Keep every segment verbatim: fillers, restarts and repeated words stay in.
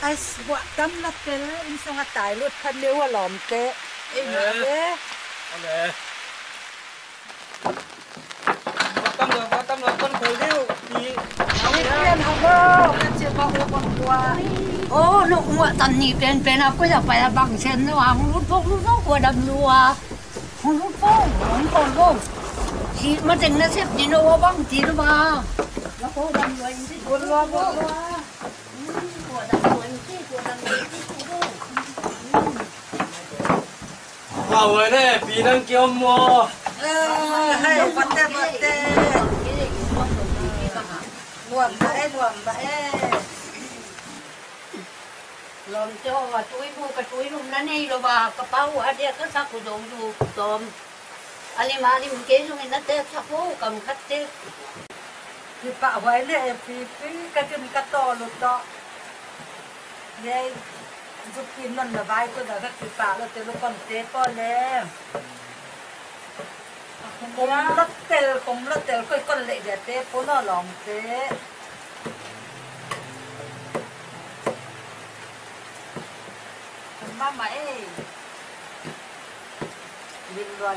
Ai, buah tam la pel, inn sungah tai lut phat leu a lawmte. Ei, eh, mah le. Ale. Buah tam lo, buah tam lo, kon khol diu. Pi. Pi Pian, hong lo. Kan sia pa, oh, kon khua. Oh, no, buah tam ni pen pen a, koi a pai a bang sem lo, hong lut bok lut bok, kua dam lua. Hong lut bok, hong khol bok. Si ma teng na sep ni no, wa bang ti lo ba. La kua dam lua, in si khol lua, khol lua. Pau huai ne, pi nang kiom maw? Eh, hei, pate, pate. Nuam ba e, nuam ba e. Lawmte aw, a tui bu ka tui lum na nei lo ba, ka pau a dia ka sak ku zong zu tawm. A lim a lim kei zong in a tek sak uh, kam khat tek. Kipah huai le e, pipi ka tun ka tawl uh tawh. Ngei zukin non na vai ko da ka kipah lo te lo kon te ko le. Kom lo tel, kom lo tel, koi kon le dia te po no lawmte. Mama e.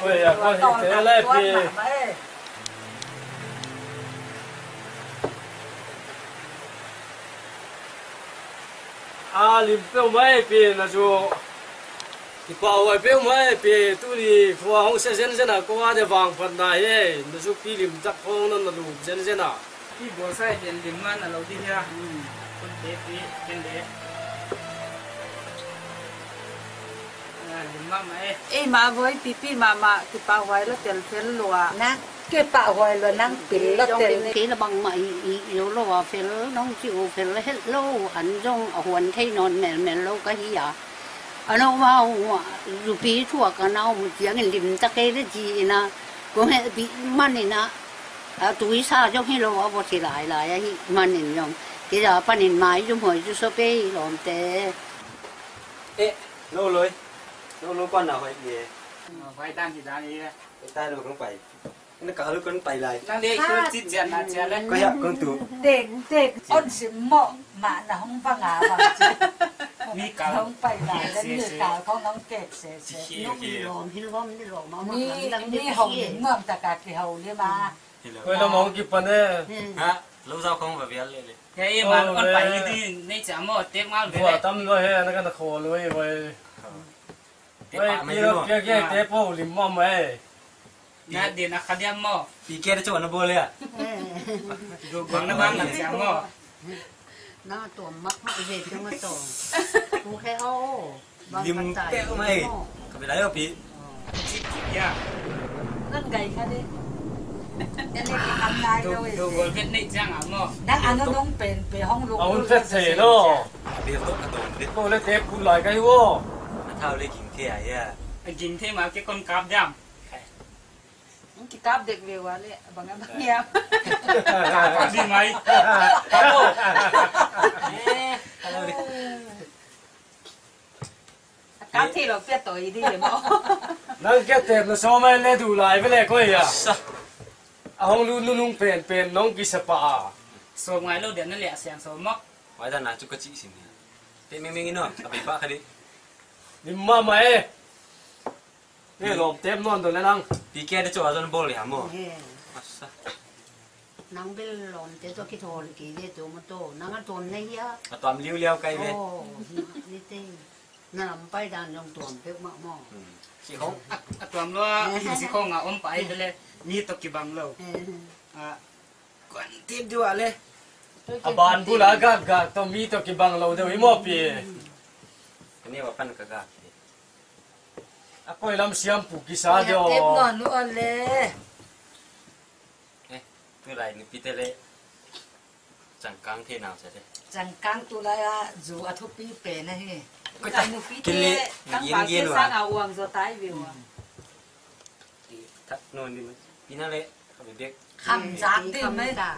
Oi, a kua hi te lai pi. A lim peuhmah e pi, na zu. Kipah huai peuhmah e pi, tuni khua hong sia zenzen a, kua de vangphatna hi e, na zu pi lim tak khong na na lup zenzen a. Pi bawlsa i pian lim mah na lo dih hia? Kon te pi ken de. Ah, lim mahmah e. Ei mah voi pipi mahmah, kipah huai lo tel fel lua. Na kipah huai lo nang pil lo tel. Kei na bangmah i, i, i lo lo a fel nong ci u fel het lo an zong a huan thei nawn melmel lo ka hi a. A no mau zupi thuak a nau mu ciangin lim ta kei le ci ina. Kong hehpih manin ah, a tuisa zong hi lo a, vawt hi lailai ahih manin zong kei za panin mai zum huai zu sop ei lawmte. Eh, lo loi. Lo lo kuan na huai ie. Huai dan hi dan ie. Huai dan lo kong pai. Ina ka lo kong pai lai. Nang dei kong cit cian na cian le. Koi ah kong tu. Tek tek on sim mo. Mah na hong vang a vang ci. Mi kal. Hong pai lai le mi kal khong hong kek sese. Nong mi lawm hi lawm ni lawm a. Mi, mi hong nuam taka kihau le ma. Koi lam hong kipan e. Ha, lo zau khong va vial le le. He e man on pai ni di nei cha mo tek mal ve le. Bua tam lo he na ka na kho lo e vai. Oi, pi lo pia ke te po lim mo mai. Na din a kha diam maw? Pi ke da chaw na bawl le a. Gong na bang na siang maw? Na tuam mak mak ve tiang a tawng. Ku khe aw. Lim tek mai. Ka bi lai aw pi. Cik cik ya. Nan gai kha de. Yan le ki kam lai lo e. Do gol vet nei chiang a maw? Nang ano nong pen pe hong luk. A hun phet se lo. A bi to ka dong de. Ko le te pu lai kai wo. A thau le ging the a ya. A ging the ma ke kon kap diam. Kikap dek ve ua le, bang a bang ia. Kap di mai. Kap o. Kap thei lo pia toi di le mo. Nang kia tep na so mai le du lai ve le ko ia. A hong lu nunung pen pen nong kisa pa a. So ngai lo dia na le a siang so mo. Wai da na chu ka chi sin. Te meng meng ino, a bai pa kha di. Lim ma ma e. He lawm tem nawn dawn le nang. Pi kia de chaw a zawn bawl le ha maw? He. Asa. Nang bel lawm te tawh kithawl kei ve tawh maw tawh. Nang a tuam na hia? A tuam liuliau kai ve. Aw, ni te. Na lam pai dan zong tuam peuh mah maw? Hmm. Si khong. A, a tuam lua, si khong a om pai bel le. Mi tawh kibang lo. He. A, kuan tip diu a le. A ban bul a gakgak tawh mi tawh kibang lo deuh hi maw pi? Ka neu a pan ka gak. A koi lam siam pu kisa deuh. Tep nawn uh a le. Eh, tulai nupite le changkang thei nau sia te. Changkang tulai a zu a thupi pen ahi. Tulai nupite le kang pang te sang a uang zaw tai viu a. Thak nawn ding mai. Pi na le, ka bebek. Kham zak ding mai. Ka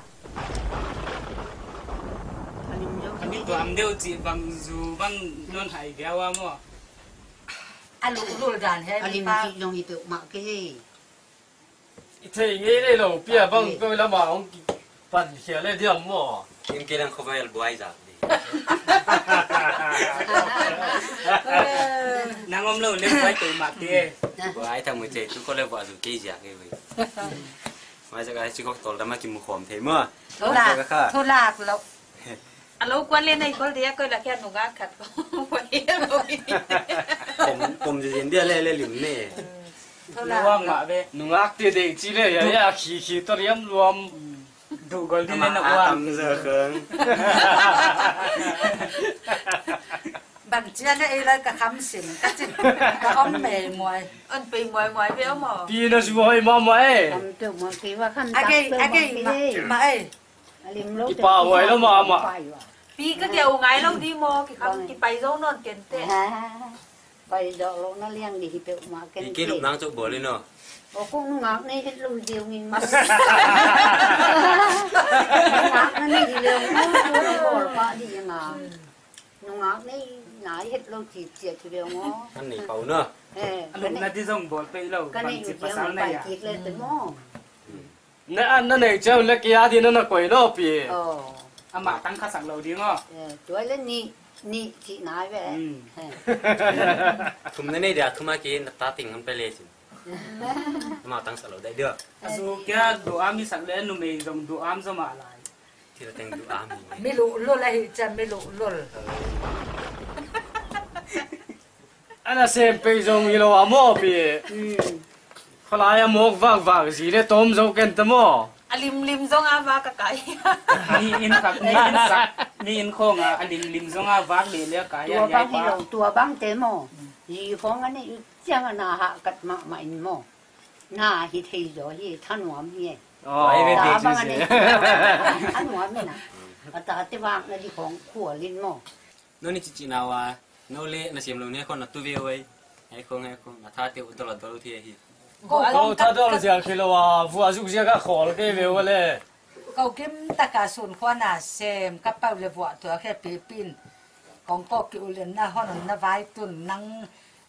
lim tuam deuh cih bang zu bang nawn hai viau a maw? A lulul dan he a lim cih zong hi peuhmah kei hei. I thei ngei le lo, pia bang ko lama hong kipan khia le diam maw? Kim ke lang khovai al buai zak ding. Nang om lo le buai to mah te. Buai tha mu ce tu ko le buai zu kei zia kei wei. Mai sa ka ci ko tol dama ki mu khom thei mo. Thulak, thulak lo. A lo kuan le nei kol dia koi la kia nunga khat ko. Pom, pom zin dia le le lim ne. Thulak lo. Nungak te dei ci le ya ya khi khi to riam luam. Duh gol ding le na uang. Tam zia khang. Bang cia na ei lai ka kham sim ka cin ka om mei muai. On pei muai muai ve om aw. Pi na zu hoi ma ma e. Kham peuh muai kei va kham tak peuh muai kei. A gei, a gei ma, ma e. A lim lo. Kipa huai lo ma ma. Pi ka kia u ngai lo di maw, ki kham ki pai zo nawn ken teh. Pai zawh lohna liang dih hi peuhmah ken. Pi kei lupna ang cawh bawl in aw. Aw, kong nungak nei het lo hi ding in. Nungak na nei hi leng aw, kong bawl pah dih hi nga. Nungak nei nai het lo cipciat hi leng aw. Kan nei pau na. Eh, a lupna dih zong bawl pei lo. Kan nei bangci uh ciang pasal nei pai a kik le te maw. Na an na nei ciau le kia dih na na koi lo pi. Aw. Amah tang khasak lo ding aw. Eh, tua le nih, nih cih nai ve. Hmm. Eh. Thum na nei dia, thum a ki na ta ting an pe le cin. Amah tang sak lo dai dia. A zu kia duam i sak le numei zong duam zom a lai. Thil teng duam hi. Mi luhlul ahi cian mi luhlul. A na sem pei zong hi lo a maw pi. Hmm. Khualai a mawk vakvak zi le tawm zo ken ta maw? A limlim zong a vak a kai. Mi inn khak, mi inn sak, mi inn khawng a, a limlim zong a vak le le a kai a. Tua bang hi lo, tua bang te maw? Zi khawng a neih ciang a na hahkat mahmah in maw? Na hi thei zaw hi, thanuam hi. Aw. Tua bang a neih ciang a thanuam in a. A tate vak na zi khawng khual in maw? No ni cici nawa, no le na siam lo ne khon na tu ve oi. Hai khong, hai khong, na tha te u dol a dol thei hi. Ko tha dol ziak hi lo a, vua zuk ziak a khawl kei ve ua le. Ko kim taka sun khua na sem, ka pau le vua tua khe pipin. Kong ko ki u le na hon na vai tun nang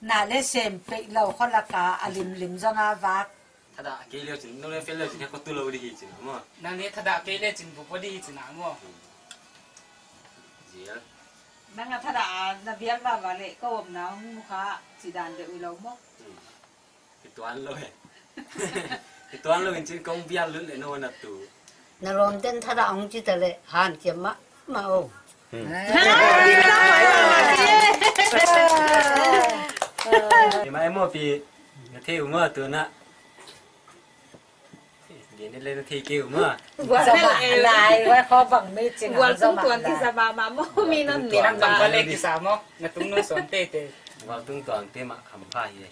na le sem pei lo kho la ka a lim lim zong a vak. Thadah kei leu cin, no le fel leu cin, ko tu lo di hi cin, mo. Nang ne thadah kei le cin, bu po di hi cin, mo. Zial. Nang a thadah a na bial vava le, ko om na hong mu kha, ci dan de ui lo mo. Hmm. Ki tuan lo he. Ki tuan lo in cin kong bial lut le no na tu. Na lawm ten thadah hong ci ta le, han ciam mah, mah o. Hmm. Hi mah e maw pi, na thei uh maw tu na. Gen le na thei kei uh maw. Gual tung tuan kisa mah mah maw, mi non mi nang bang bale kisa maw. Na tung no son tete. Gual tung tuan te mah kham pha hi.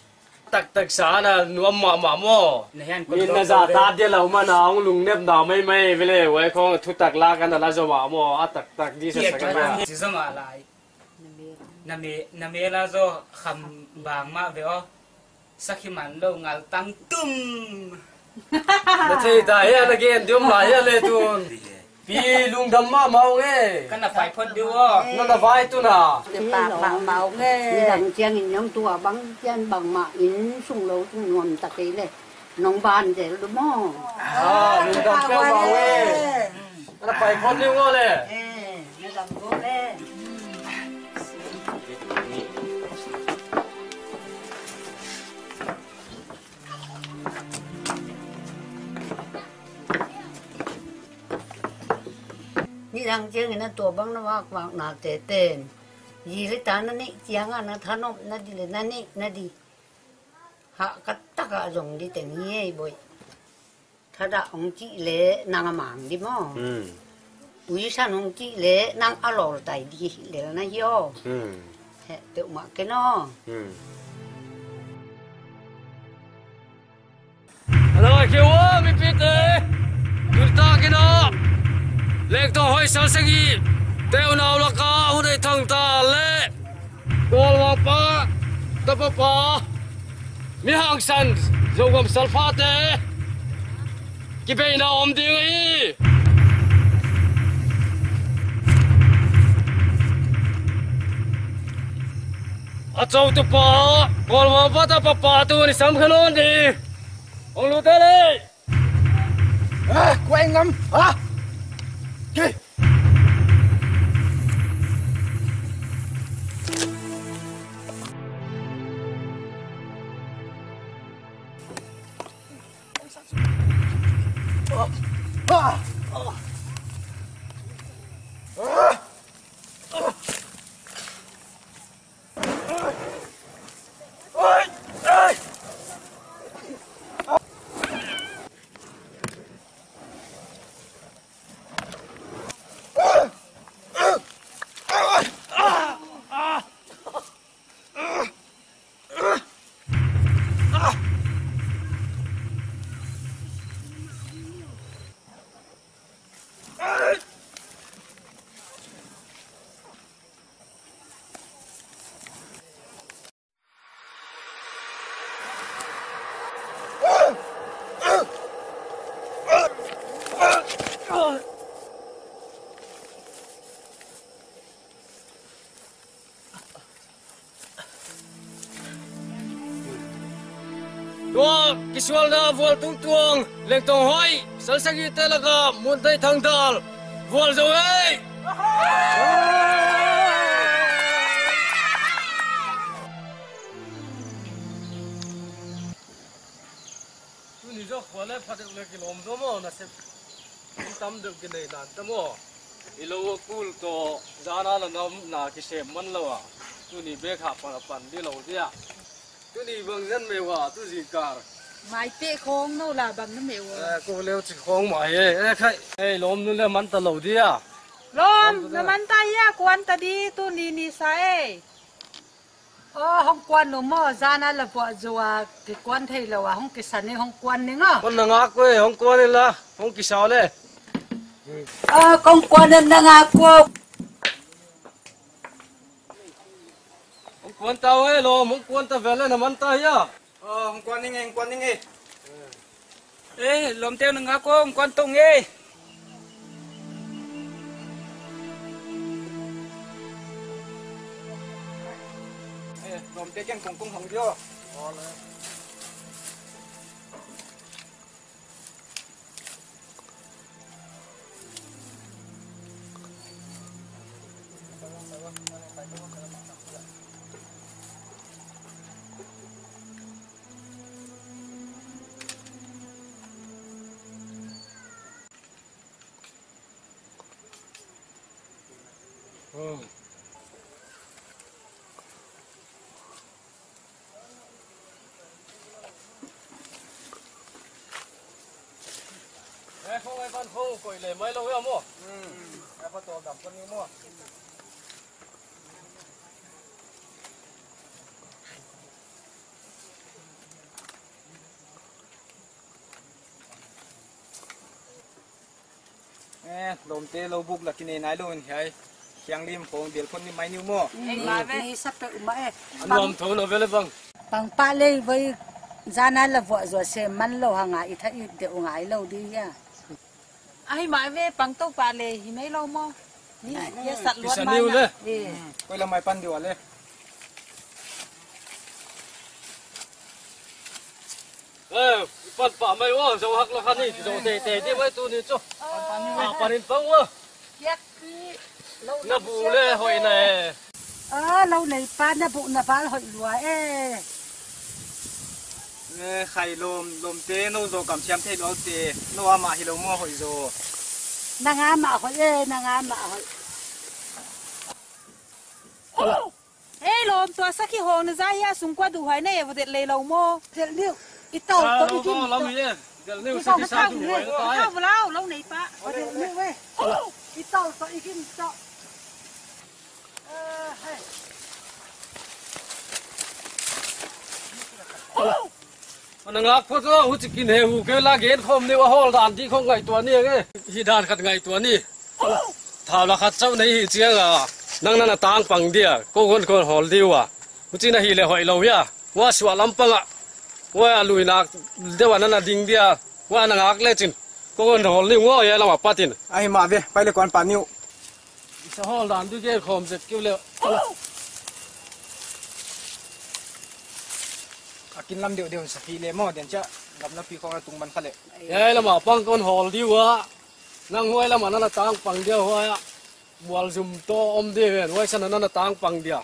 Taktak sa na nuam mahmah maw. Min na za ta dia lo mana hong lungnep na maimai vele wai khong thutak la kan la zo mah maw. A taktak di sa sa kan. Ci zo mah lai. Na me, na me la zo kham bang mah ve aw. Sakhi man lo ngal tang tum. Na thei ta hia na gen diom lai hia le tun. Pi lungdam mahmah ung e. Kan na pai phot diu aw. Na na vai tun a. Pi pak mahmah ung e. Nidang ciangin nong tua bang cian bangmah inn sung lo sung nuam ta kei le. Nong ban zel du maw. Ah, lungdam peuhmah ung e. Kan na pai phot diu aw le. Eh, na dam go le. Nidang ciangin a tua bang na vakvak na teten. Zi le ta na neih ciangah na thanop na di le na neih na di. Hahkat takah zong di teng hi ei boih. Thadah hong cih le nang a mang di maw? Hmm. Uisan hong cih le nang a lawltai di lel na hi aw. Hmm. Heh peuhmah ken aw. Hmm. Hello, keu a mipite. Tuntak in a. Lengtong hoih sal sagi. Teunau laka hun ei thangta le. Kawlvangpa, tapapa, mi hangsan, Zogam salphate, kibeina om ding hi. A cotupa, Kawlvangpa, tapapa, tu ni sam khanon ding. Ong lute le. Ah, kuai ngam. Ah. Kei. Tua kisualna vual tungtuang Lengtong Hoih, Salsagite laka Muantai Thangdal, vual zo ei! Tuni zawh khua le pha deuh le kilawm zaw maw, nasep tam deuh kinei nan ta maw? I lo a kul tawh zana la namna kisem man lo a, tuni bek hah pan a pan dih lo dia. Tuni bang zan meuh a, tu zingkar. Maipeh khawng no la bang na meuh a. Eh, ko leu ci khawng mah hi, eh, khai. Eh, lawm nu le man ta lo dia. Lawm, na man ta hia, kuan ta di, tuni ni sa ei. Aw, hong kuan lo maw, zana la vuah zo a, kikuan thei lo a, hong kisa ni, hong kuan ning aw. Kuan na ngak kua, hong kuan in la, hong kisa le. Aw, kong kuan in na ngak kua. Hong kuan ta ve lawm, hong kuan ta ve le na man ta hia. Aw, hong kuan ning e, hong kuan ning e. Eh, lawmte na ngak kua, hong kuan tong e. Eh, lawmte kiang kong kong hong dio. Eh, khong ai pan khong koih le mai lo ya maw? Hmm. Ai pa tawldam pan ni maw? Eh, lawmte lo buk la kinei nai lo in hiai. Thianglim khong bial phot ni mai niu maw? Ei, ma ve. Nei sa peuh mah e. A nuam tho na ve le bang. Pang pah lei voi zana la vuah zuah sem man lo hang a i tha it deuh ngai lo di hia. Ahi mah ve, pang to pah lei hi mai lo maw? Ni, hia sat luat mai na. Eh. Koi la mai pan di ua le. Eh, i pan pah mai ua, zo hak lo khan ni, zo teitei di mai tuni chu. Ah, pan in pang ua. Na buh le hoih na e. Ah, lo nei pa, na buh na val hoih lua e. Eh, khai lawm, lawmte, no zo kamsiam thei lua te, no amah hi lo maw hoih zo. Nang amah hoih e, nang amah hoih. Ei lawm, tua sakhi hawng na za hia, sungkua duhhuai na e, va delh lei lo maw? Delh liu. I tau tawh i gim tawh. Delh liu, sakhi sa duhhuai na ta e. Tau va lau, lo nei pa. Va delh liu e. I tau tawh i gim tawh. A na ngak phot aw, huci kin he hu kei la gen khawm ni uh, a hawl dan dih khawng ngaihtuah ni eng e. Hih dan khat ngaihtuah ni. Thau la khat chauh nei hi ciang a, nang na na tang pang dia, ko kon kon hawl di uh a. Huci na hih leh hoih lo hia. Hua suah lam pang ah, hua a lui nak deuh a na na ding dia. Hua na ngak lecin ko kon hawl ni uh aw, hia lam a patin. Ahi mah ve, pai le kuan pa ni uh. Sa hawl dan dih gen khawm zek keu le. A kin lam deuhdeuh sa hih le maw, den ciah gamlapi khawng a tung man kha le. Hiai lam a pang kon hawl di uh a. Nang huai lam a na na tang pang dia huai ah. Mual zum tawh om di ven, huai san a na na tang pang dia.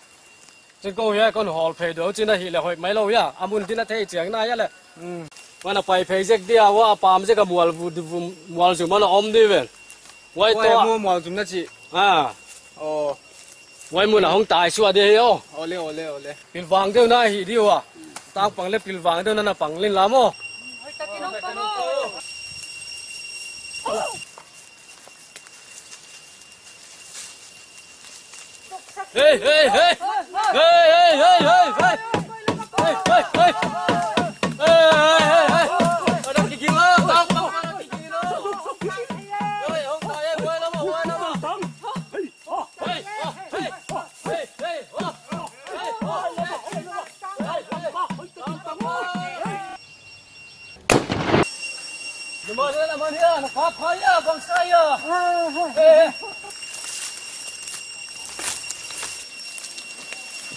Cin ko hiai kon hawl phei deuh cin a hih le hoih mai lo hia. A mun din a thei ciang na hia le. Hmm. Mana pai phei zek dia, wa a pam zek a mual vu-, vu-, mual zum mana om di ven. Wai to a. Mual zum na ci. Ah. Oh. Wai mun a hong tai suah dia hi o. Ole, ole, ole. Pilvang deuh na hi di wa. Tang pang le pilvang deuh na na pang lin lam o. Hey, hey, hey! Hey, hey, hey, hey, hey! Hey, hey, hey! Hey, hey, hey, hey! Ada kikilo, tang, tang, tang, kikilo. Hey, hong kai, hey, wai lama, wai lama. Hey, oh, hey, oh, hey, hey, oh. Hey, oh, hey, hey, hey, hey, hey. Tang, tang, tang. Naman yan, naman yan. Nakapaya, bangsa yan. Eh.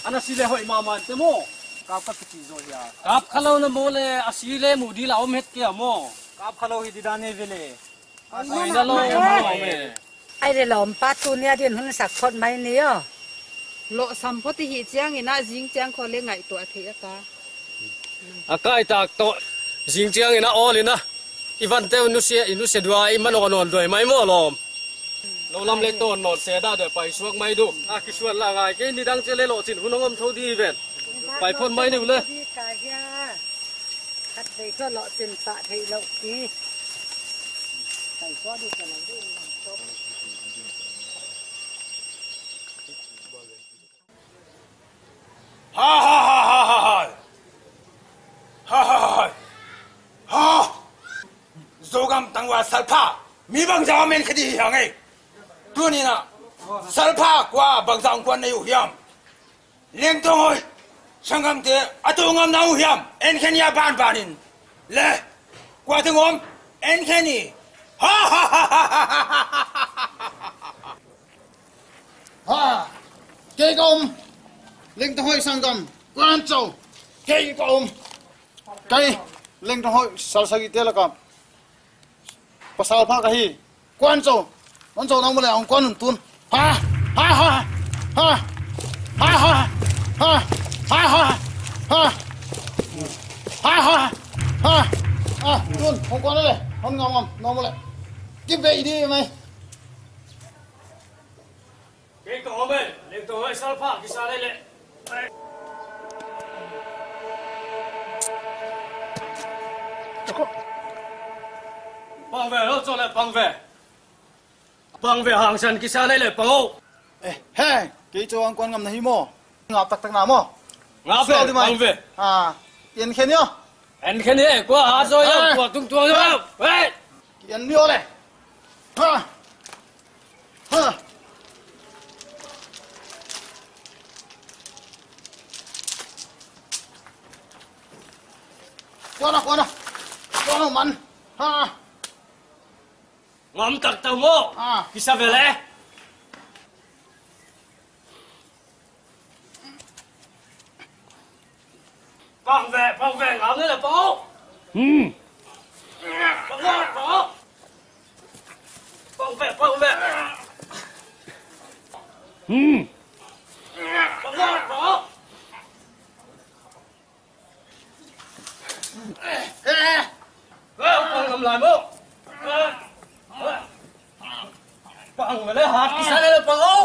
Ana sile hoih mahmah te maw. Kap ka kici zo hia. Kap kha lo na maw le, a sile mu di la om het kei a maw. Kap kha lo hi di dan e vele. A sile lo om lo me. Ai le lawmpa, tuni a din hun sak phot mai ni aw. Lawhsam phot i hih ciangin ah zing ciang khaw le ngaihtuah theih a ka. A kaitak tawh zing ciangin a awl in a i vante uh nusia, i nusia duai, i manawh nawn duai mai maw lawm. Lo lam le tawn nawn se dah duai pai suak mai duh. A kisuan la ngai kei, nidang cia le lawhcin hun hong om tho di hi ven. Pai phot mai ni uh le. Khatvei tawh lawhcin pah theih loh ki. Ha, ha, ha, ha, ha, ha. Ha, ha, ha, ha. Ha. Zogam tangwa salpha mi bangza men khadi hi hang ei. Tuni na salpha kua bangza ong kuan nei uh hiam? Lengtong hoi, sanggamte a to ngam na uh hiam? En khen ia ban banin le kua teng om en khen i. Ha, ha, ha. Ha, kei ka om. Lengtong hoi sanggam kuan co. Kei ka om. Kei Lengtong hoi salsagi te lakam pasal pha ka hi. Kuan co. Hon co nang mule hong kuan un tun. Ha, ha, ha. Ha, ha, ha. Ha, ha, ha. Ha, ha, ha. Ah, tun hong kuan le hon ngam ngam nang mule. Kibei di mai. Kei ka om e, Lengtong hoi salpha kisa lei le. Pang ve lo co le pang ve. Pang ve hangsan kisa lei le pang o. Eh, he, kei co ang kuan ngam na hi maw. Ngap taktak na maw. Ngap ve, pang ve. Ah, en khen yo. En khen ye, kua ha zo yo, kua tung tuang yo. Hey. En ni o le. Ha. Ha. Kuana, kuana. Kuana man. Ha. Ngam tak tau mo. Ha. Kisa vele. Pang ve, pang ve, ngam ni le pang o. Hmm. Pang o, pang o. Pang ve, pang ve. Hmm. Pang o, pang o. Eh, eh. Pang ngam lai mo. Pang ve le hat kisa le pang o.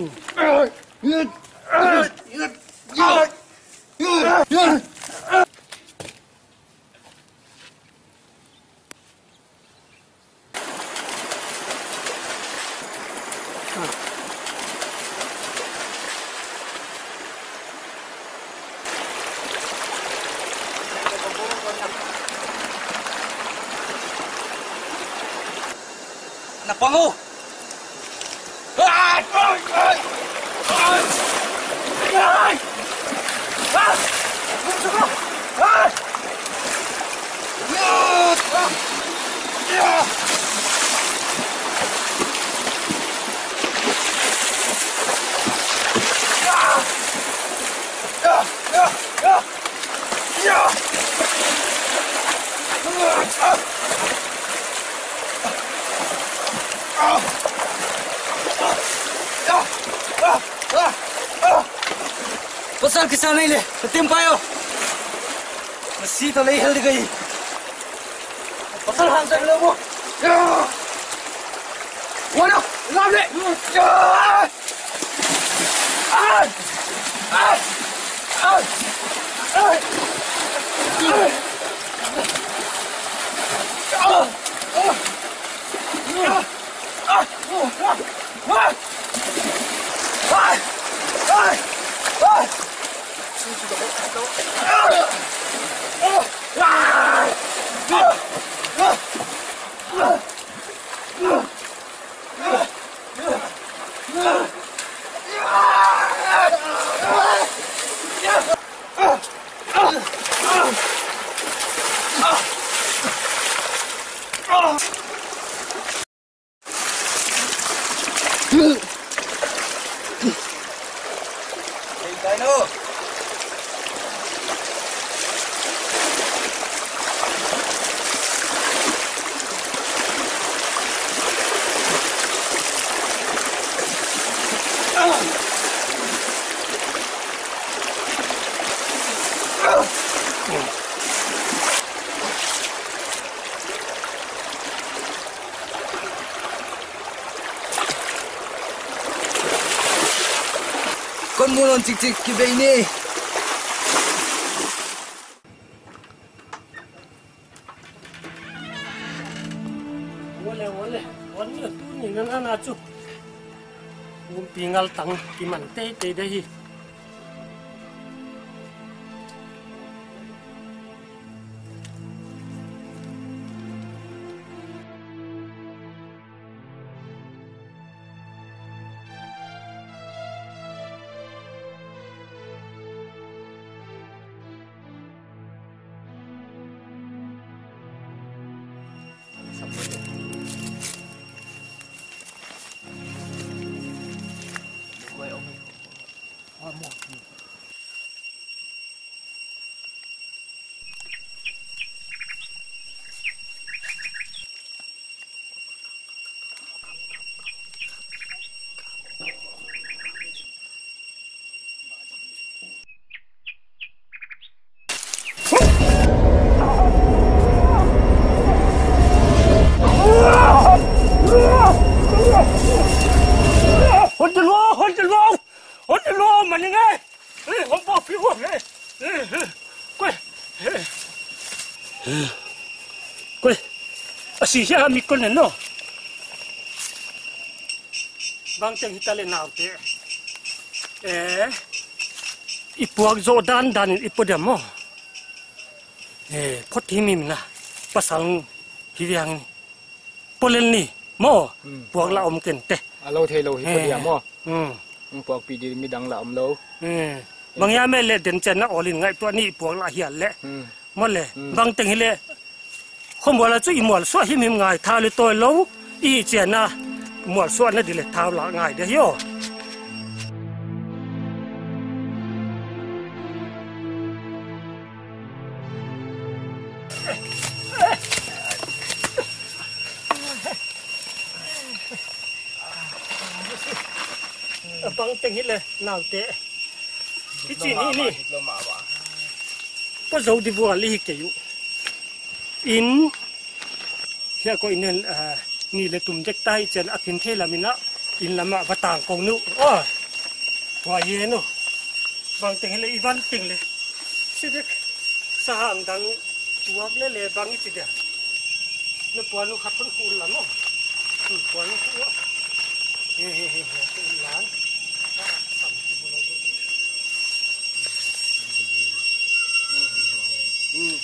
Na pang uh! Pasal kisam ei le, ka tim payo. Masi to lei hel di kai. Pasal han sa lo mo. Wala, lam le. Kon mu nawn cikcik kibei ni. Wale, wale, wale, tuni na na na cu. Umpi ngal tang kiman teitei dei hi. Hon te lua, hon te lua, hon te lua, maning e. Eh, hong pawh piu ah, eh. Eh, eh. Koi. Eh. Koi. A si hia mi kon nen no. Bang teng hita le naute. Eh. I puak zo dan dan in i pua diam maw. Eh, phot hi mi mina. Pasal hi viang ni. Polel ni maw. Hmm. Puak la om ken te. A lo thei lo hi pua diam maw. Hmm. Puakpih ding midang la om lo. Hmm. Bang hia meh le den cian na awlin ngaihtuah ni puak la hial le. Hmm. Maw le. Hmm. Bang teng hi le. Khuamual a cu i mualsuah himhim ngai thau le tawi lo. I cian na mualsuah na di le thau la ngai de hi aw. A bang teng hi le naute. Hi ci ni ni. Ka zo di vual i hi kei uh. In hia ko in hen, ah, ni le tum dek ta hi cian a phin thei lam in ah. Inn lamah va tang kong nuh. Aw, hua hi e no. Bang teng hi le i van teng le. Si dek. Sahang dang tuak le le bang i ci dia. Na puan uh khat pun khu lam aw. Hmm, puan khu aw. He, he, he, he, khu lam. Ah, sam ci bu lo. Hmm.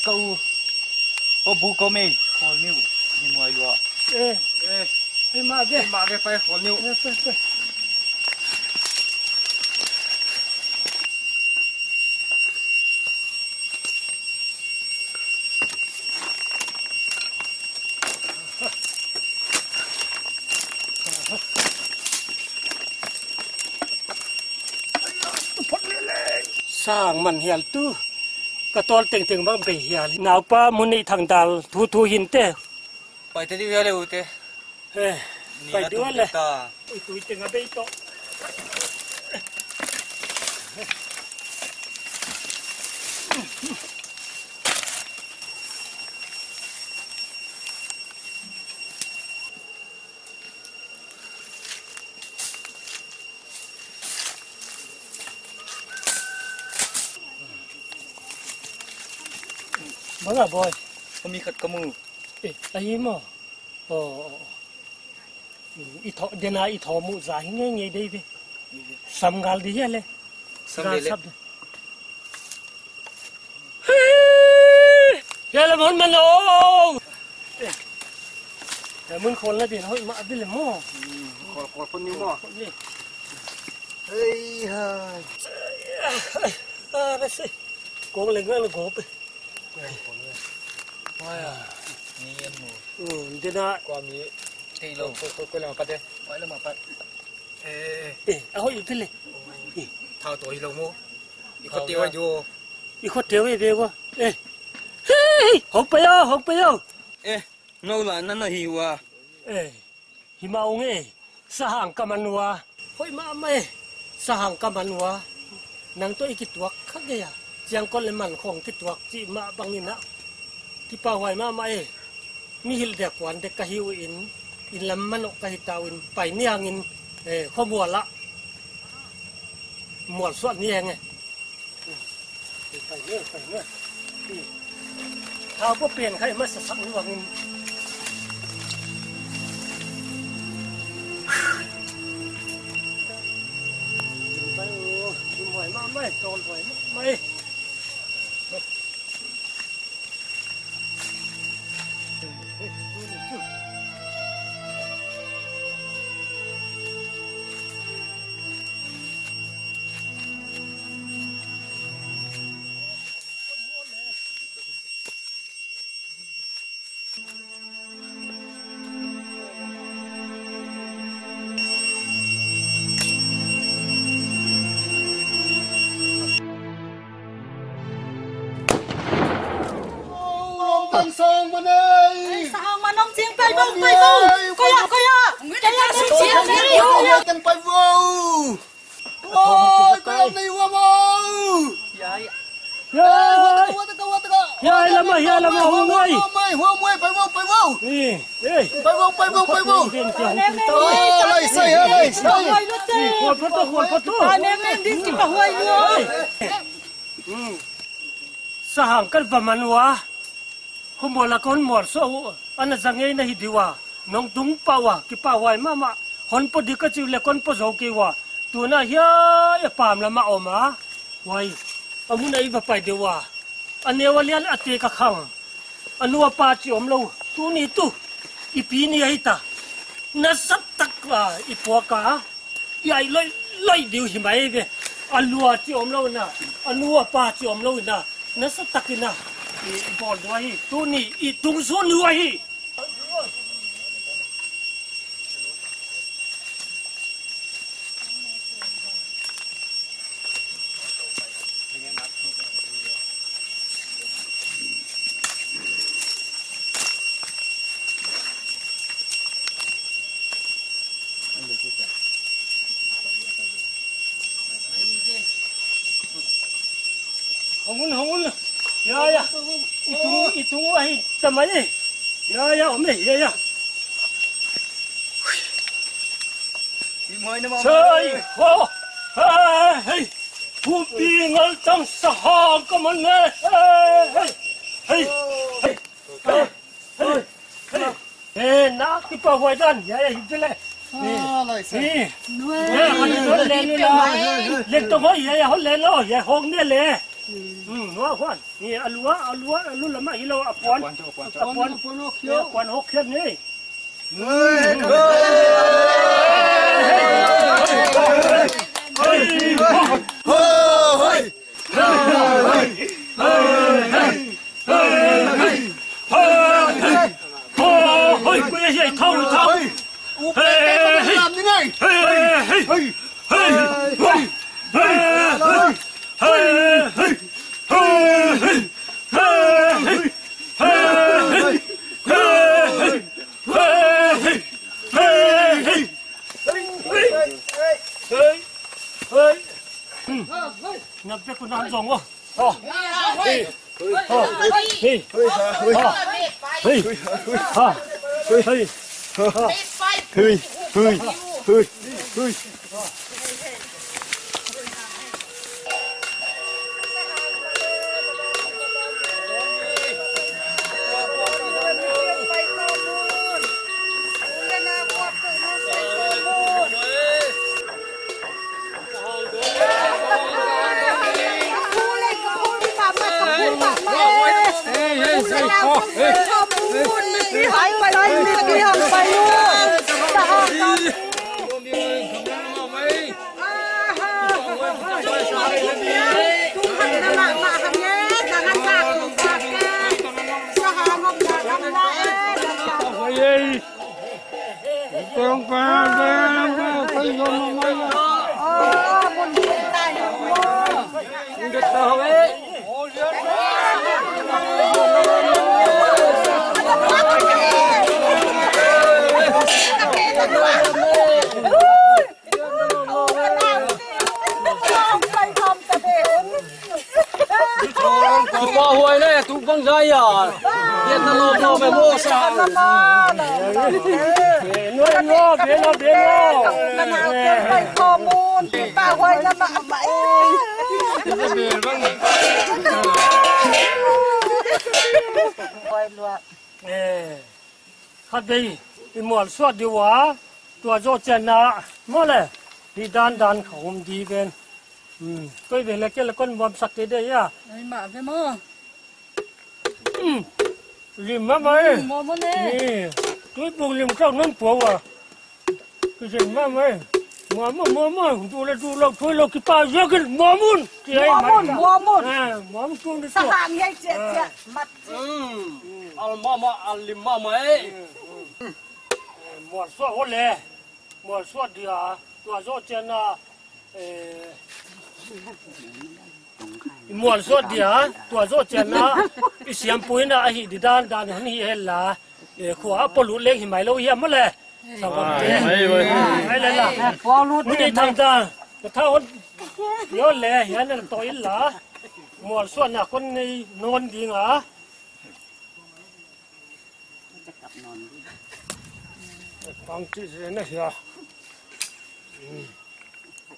Ka u. Aw bu ko mei. Khawl niu. Ni muai lua. Eh. Eh. Ei mah ve. Ei mah ve pai khawl niu. Eh, pai, pai. Sang man hial tu. Ka tawl tengteng bang bei hial. Naupa mun neih thang dal thu thu hin te. Pai te diu hial e u te. Eh, pai dua le. Ui, tui teng a bei tawh. Bang a bawi. Kami khat kamu. Eh, ahi maw? Aw, aw, aw. I thaw, dena i thaw muh za hi ngei ngei dei ve. Sam ngal di hia le? Sam ngal le le. Sap de. Hei! Hia le mun man lo. Eh. Hia mun khawl na din hoih mah a bi le maw. Hmm, khawl, khawl phot ni maw. Khawl ni. Hei, hai. Ah, ba se. Kong le ngal go pe. Ni en mu. Dena. Kua mi. Tei lo. Ko, ko, ko lama pat de. Koi lama pat. Eh, eh, eh. Eh, a hoih ute le. Eh. Thau to hi lo mu. I khot teu ai jo. I khot teu ai ve wa. Eh. Hei, hei, hong pe yo, hong pe yo. Eh, no la na na hi wa. Eh. Hi mah ung e, sahang ka man uh a. Hoih mahmah e, sahang ka man uh a. Nang tawh i kituak kha gei a, ciangkol le man khawng kituak cih mah bangin ah. Kipahhuai mahmah e, mi hilh dek kuan dek ka hi uh in, inn lam manawh ka hi ta uh in, pai ni hangin, eh, khuamual ah mual suah ni heng e. Pai nge, pai nge. Thau pua pen khai masa sak luangin. Pai o, pai mai, tawl pai mai. Lam tang sang man ei. Ei, sang man om cing pai bo, pai bo. Koi a, koi a. Koi a, koi a. Koi a, koi a. Oi, koi a, nei wa mo. Ya, ya. Ya. Hua taka, hua taka, hua taka. Ya, lama, ya, lama, hua mai. Hua mai, hua mai, pai bo, pai bo. Eh, eh. Pai bo, pai bo, pai bo. Hua mai, hua mai. Oh, lai sai, ha, lai sai. Eh, khual photo, khual photo. Ane men di ki pa huai lua. Eh. Hmm. Sahang kan va man ua. Hong mual a kon mual suah uh. Ana za ngei na hi di ua. Nong tung pah ua. Kipahhuai mahmah. Hon pua di ka ci uh le kon pua zo kei ua. Tuna hiai a paam lamah om a. Huai. A mun a i va pai di ua. A neu a lian a te ka khang. A nu a pa ci om lo. Tuni tu. I pi ni a hi ta. Na zat tak a i puak a. I aih loih loih diu hi mai ve. A lua ci om lo na, a nu a pa ci om lo na, na sa tak ina. I, i bawl dua hi, tuni, i tung sun dua hi. Hong un, hong un. Ya, ya. I tung, i tung ahi tamai. Ya, ya, om e, ya, ya. Sai, ho, hei, hei. Pumpi ngal tang sahang ka man le. Hei, hei, hei, hei. Eh, na kipa huai dan, ya, ya, hip le. Ah, lai sa. Eh. Nuai. Ya, hon le nu la. Leng tong hoi, ya, ya, hon le lo, ya, hong ne le. Hmm, nuai huan. Ni a lua, a lua, a lu lama hi lo, a puan. A puan, a puan. A puan hok hian. A puan hok hian ni. Nuai. Hoi. Hoi. Hoi. Na pek ko na zong o. Kipa huai le, tu bang zai a. Dia ta lo lo me mo sa. Belo, belo, belo. Kipa huai na ma ma. Huai lua. Eh, khat vei i mualsuat dih uh a, tua zawh ciangin ah, maw le, hih dandan kha om dih ven. Hmm, koi vei le kei le kon muamsak kei deh ia. Ai, mah ve maw. Hmm, lim mahmah e. Hmm, muamah ne. Ni, tuibuk lim kau non pua ua. Kizen mahmah e. Muamah, muamah, duh le duh lo, thui lo, kipa ziakin, muamun. Muamun, muamun. Eh, muamun tung ni tua. Sahang hiai ciah ciah, mat. Mm. Al mama, al lim mama, eh. Mualsuat hole. Mualsuat dia, tua zawh ciangin ah, eh, mualsuat dia, tua zawh ciangin ah, i siampu in ah, ahi di dan dan hon hi hen la, eh, khua a pua lut leng hi mai lo hiam maw le. Sanggamte. Ai, ai, ai. Ai, le la. Pua lut. Mun hi thang ta. Ka tha hon. Yo le, hian en to in la. Mualsuatna kon nei nawn ding a. Pang ci se na hia.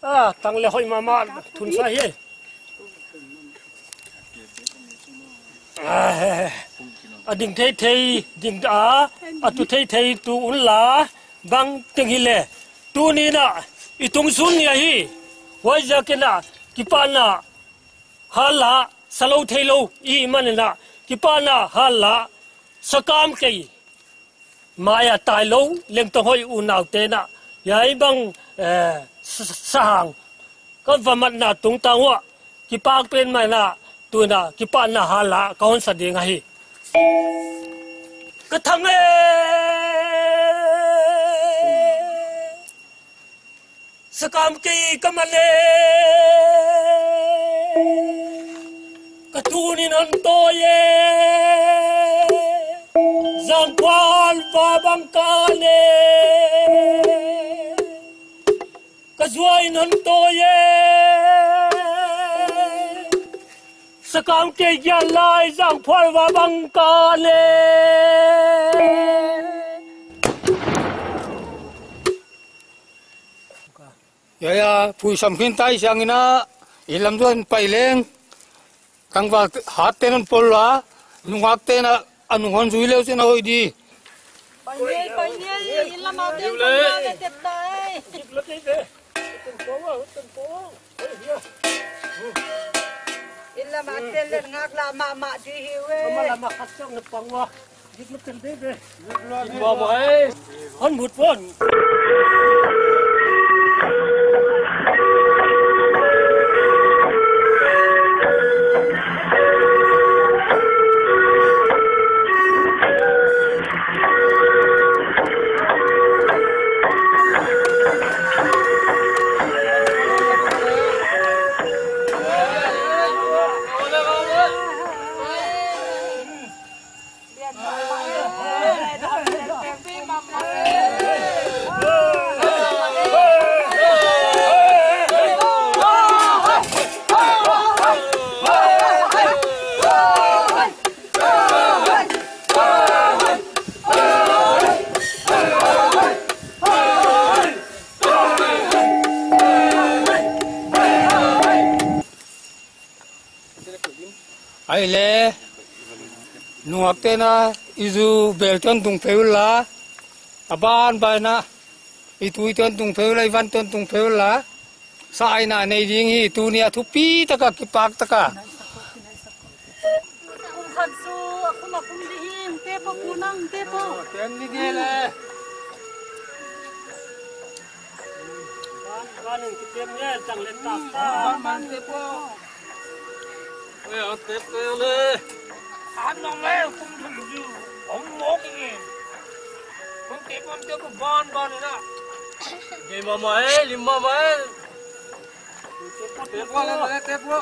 A, tang le hoih mahmah thunsa hi. A, a ding theithei ding a, a tu theithei tu un la, bang teng hi le. Tuni in ah i tung sun ni ahi. Huaiziakin ah kipahna hal la, sa lo thei lo i hih manin ah kipahna hal la, sakam kei mai-ah tai lo, Lengtong hoih unaute in ah, hiai bang, eh, sa-, sahang ka va matna tungtang uah, kipak pen mai in ah, tu in ah, kipahna hal la, ka hon sa ding ahi. Ka thang e. Sakam kei ka man e, ka tun in hon tawi e, zangkuan va bang ka ne, ka zuai in hon tawi e. Sakam kei gian lai zang phual va bang ka le. Ya, ya, phuisam khin tai siangin ah, i lam zuan pai leng. Tangval hat ten hon pol la, nungak ten ah, a nung hon zui leu cin a hoih di. Pai ni, pai ni, i lam a ten hon zui leu cin a hoih di. Inn lam a tel le ngak la mahmah dih hi uh e. Ama lam a khat ciang na pang uh a. Dik na tel dei ve. Dik mahmah e. Hon mut pon. Ahih leh nungak ten ah i zu bel tawh tung phei uh la, a banban ah i tui tawh tung phei uh la, i van tawh tung phei uh la. Sa aina nei ding hi, tuni a thupi taka, kipak taka. Kum khat zu a kum a kum dih hi, hong tep o, pu nang hong tep o. Tem ni nge le. Van, van hong kitep nge, tang le tak ta. Van, van tep o. Oi, a tep kei le. An nong le, kum thum zu. Hong mawk ing e. Hong tep, hong tep, ban, ban ina. Gei mahmah e, lim mahmah e. Tep pua, tep pua, tep pua.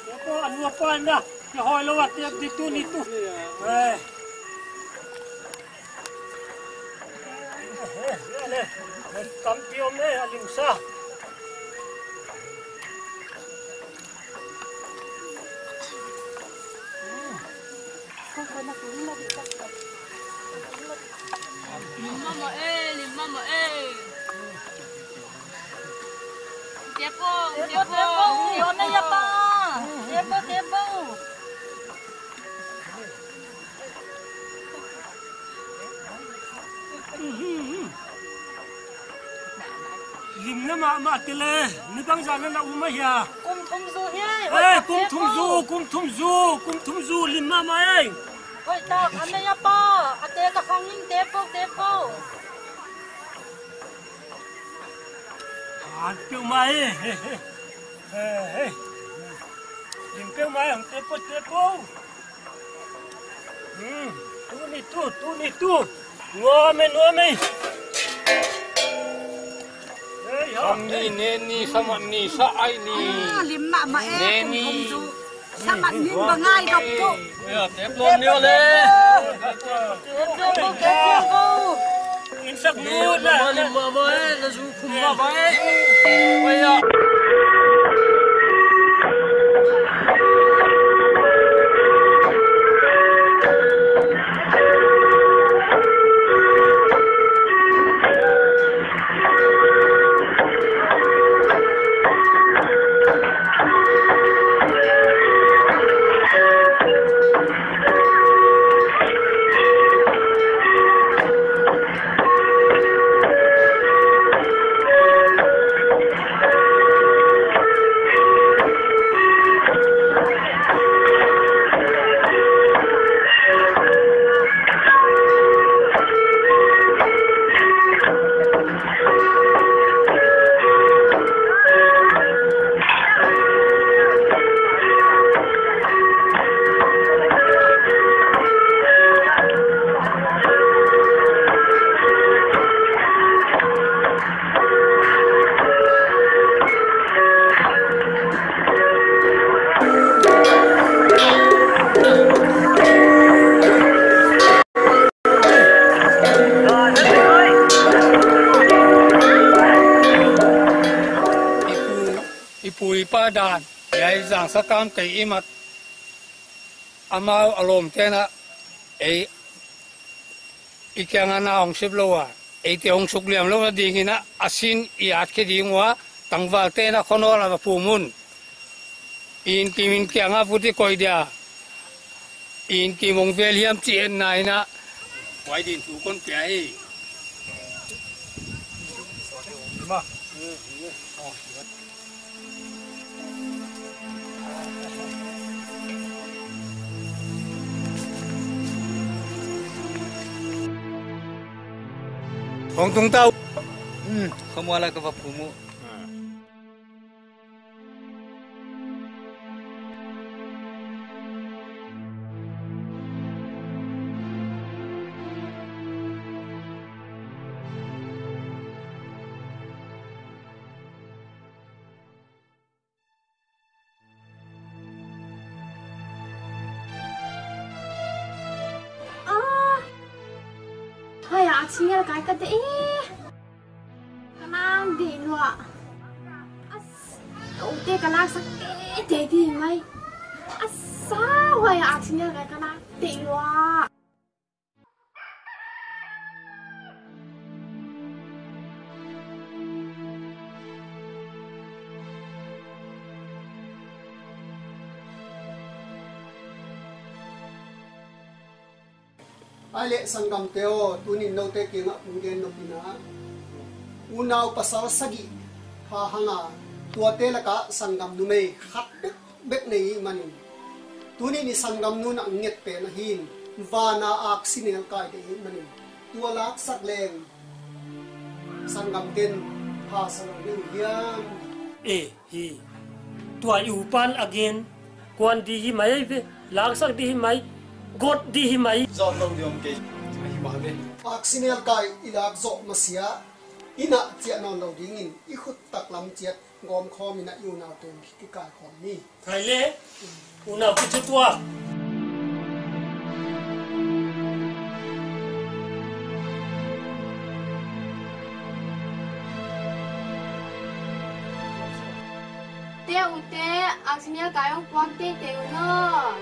Tep pua, a nu a pa ina. Ki hoi lo a tep di tu ni tu. Eh. Tampi om e, a limsa. Lim mahmah e, lim mahmah e. Tepo, tepo, tepo, tepo. Lim le mahmah te le, ni bangzah na na um a hia? Kum thum zu hi. Eh, kum thum zu, kum thum zu, kum thum zu, lim mahmah ei. Hoih tak, a mei a pa, a te ka khang in, tepo, tepo. Hat peuhmah ei. Hei, hei. Lim peuhmah ei, hong tepo, tepo. Hmm, tu ni tu, tu ni tu. Nuam ei, nuam ei. Hei, ha. Sam ni, ne ni, samat ni, sa ai ni. Ah, lim mahmah ei, ne ni. Kum thum zu. Samat nin bang ngai dok tu. Oi, a tep lom ni o le. Tep lom, tep lom. Inn sak nu la. Lim mahmah ei, na zu khum mahmah ei. Oi, a. I pu, i pu i pa dan, i ai zang sakam kei i mat. Amau a lawmte in ah ei i kiangah na hong sep lo a, eite hong sukliam loh nadingin ah a sin i atkhia ding uh a, tangvalte in ah khuanawl ah va phum un. I innkim in kiangah vut i koih dia, i innkim hong vel hiam ci-in ah, huai ding thu kon pia hi. Hong tung ta uh. Khuamual ah ka va phum uh. Ah, hai ah, aksi ngelkai ka deih e. Ka nang deih lua. As, ka ute ka laksak teitei ding mai. Asa, hai ah, aksi ngelkai ka nang deih lua. Ai leh sanggamte aw, tunin note kiangah kong gen nop in ah, unau pasal sagih pha hang a, tuate lakah sanggam numei khat bek bek nei ih manin, tunin i sanggamnu in ah nget pen ahi in, van a aksi nelkai deih ih manin, tua laksak leng sanggamte in pha sa lo ding uh hiam? E, hi. Tua i upan a gen kuan dih hi mai ahi ve, laksak dih hi mai, got dih hi mai. Zawh lo ding om kei. Ahi mah ve. Aksi nelkai i lak zawh masiah inn ah ciah nawn lo dingin i khut taklam ciat gawmkhawm in ah i unau teng kikaikhawm ni. Khai le, unau kici tua. Te ute, aksi nelkai hong puak teitei un aw.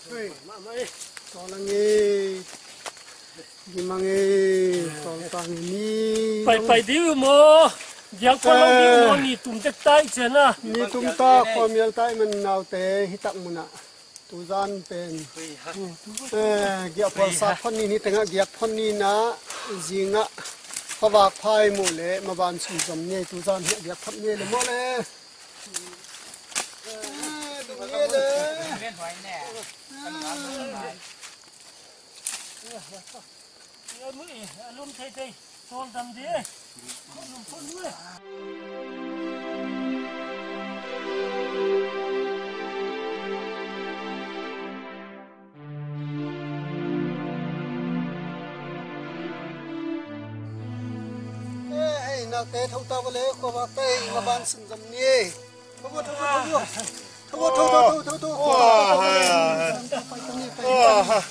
Hei. Tawl ang e. Gim ang e. Tawl tang e ni. Pai, pai dih uh maw. Giak pha lo dih uh maw, ni tum tek tai cian a. Ni tum ta, khuamial tai man naute, hi tak mun ah. Tuzan pen. Eh, giak pha sa phot ni, ni tengah giak phot ni na, zingah. Khavak phai mu le, maban sum zom ni, tuzan hi giak phot ni le maw le. Eh, hei, naute, tho ta vua le, khuavak ta ei, maban sum zom ni. Tho vua, tho vua, tho vua. Tho vua, tho, tho, tho, tho, tho. Khuavak ta vua le.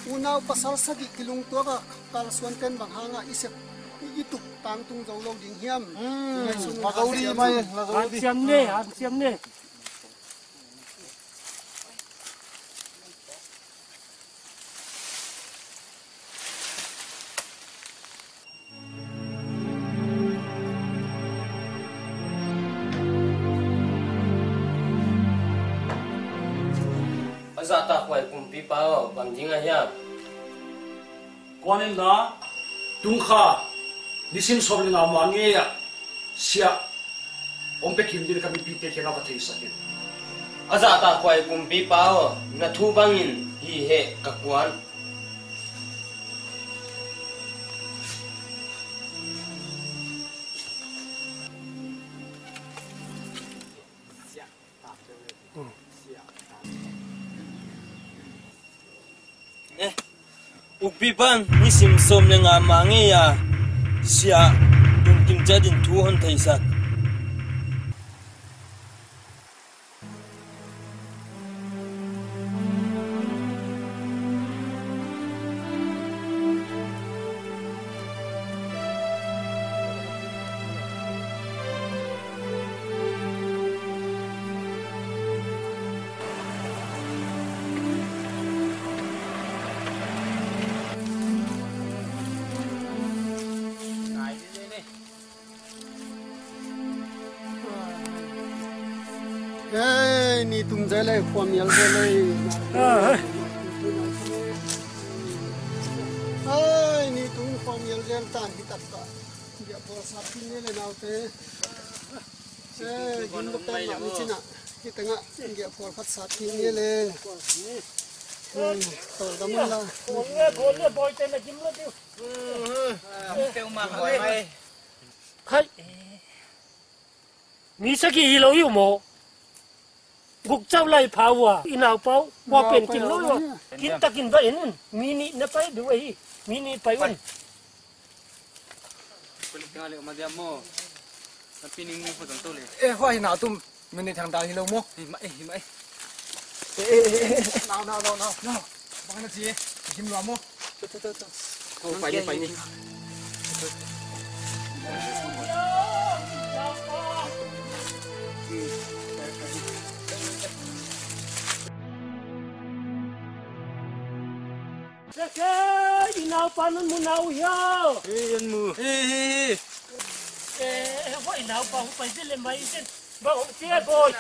Unau pasal sagih kilungtuak a kalsuan ten bang hangah i sep, i, i tup tangtung zo lo ding hiam? Hmm, la zo dih mai, la zo dih. Hanciam ne, hanciam ne. Zahtakhuai kumpipa aw, bang ding a hiam? Kuan in la, tung kha nisim sawm le nga ma ngei ah siah hong pia kim ding ka mipite kiangah va theisak in. A zahtakhuai kumpipa aw, na thu bangin hi heh ka kuan. Eh, ukpipa'n nisim sawm le nga ma ngei a siah tun kim ciat in thu hon theisak. Hei, ni tung zai lei khua mial zai lei. Hei, ni tung khua mial zai tan hi tak ka. Bia bol sat kin ni le nau te. Eh, gim lo pen mah ni cin ah. Hi tengah, giah khual khat sat kik ni le. Hmm, tawldam un la. Khual nge, khual nge, Bawi te na gim lo diu. Teu mah khual mai. Khai. Mi sagih hi lo hi uh maw. Guk cauh lai pha uh a, i naupa uh, kua pen kim lo uh a. Kim takin va en un. Mi nih na pai diu ahi. Mi nih pai un. Kulik tengah leh om a diam maw? Na pining ni khua tang to le. Eh, hua hi na tum. Minute thang dal hi lo maw? Hi mah, eh, hi mah, eh. Eh, eh, eh, eh. Nau, nau, nau, nau. Nau. Bang na ci, eh. Gim lua maw? To, to, to, to. Oh, pai ni, pai ni. Sese, i naupa nun mu nau hiau. Hi, yan mu. Hi, hi, hi. Eh, eh, hua i naupa hu pai zile mai zen. Ba hong tia boy.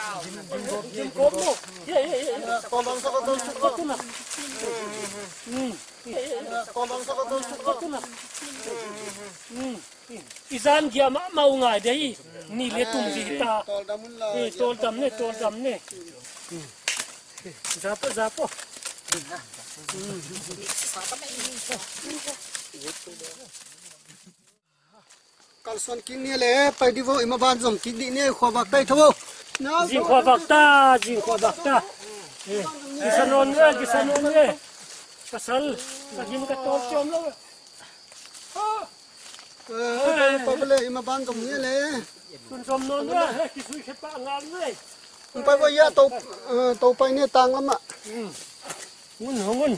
Jim kom mu. Hi, hi, hi, hi. Tol dam sa ka tol suk ka. Tuna. Hmm. Tol dam sa ka tol suk ka. Tuna. Hmm. I zan gia mahmah uh ngai dei. Ni le tum zi ta. Tol dam un la. Tol dam ne, tol dam ne. Za pah, za pah. Kalsuan kik ni le, pai di vo, i ma ban zom kik di ni, khua bak tai tho. Zing khua bak ta, zing khua bak ta. Eh, kisa nawn ve, kisa nawn ve. Pasal, ka gim ka tawp ciam lo. Eh, pa bele, i ma ban zom ni le. Kun zom nawn ve, kisui khe pa ngal ve. Hong pai vo ia, to, eh, to pai ni tang lam ah. Ngun, ngun.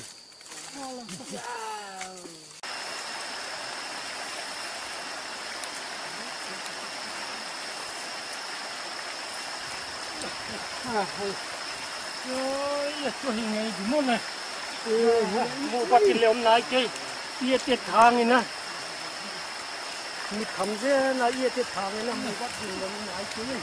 Oi, tua hi ngei di maw le. Mu batin le om nai kei. Ia te thang ina. Mi tham zen a ia te thang ina, mu batin le om nai kei.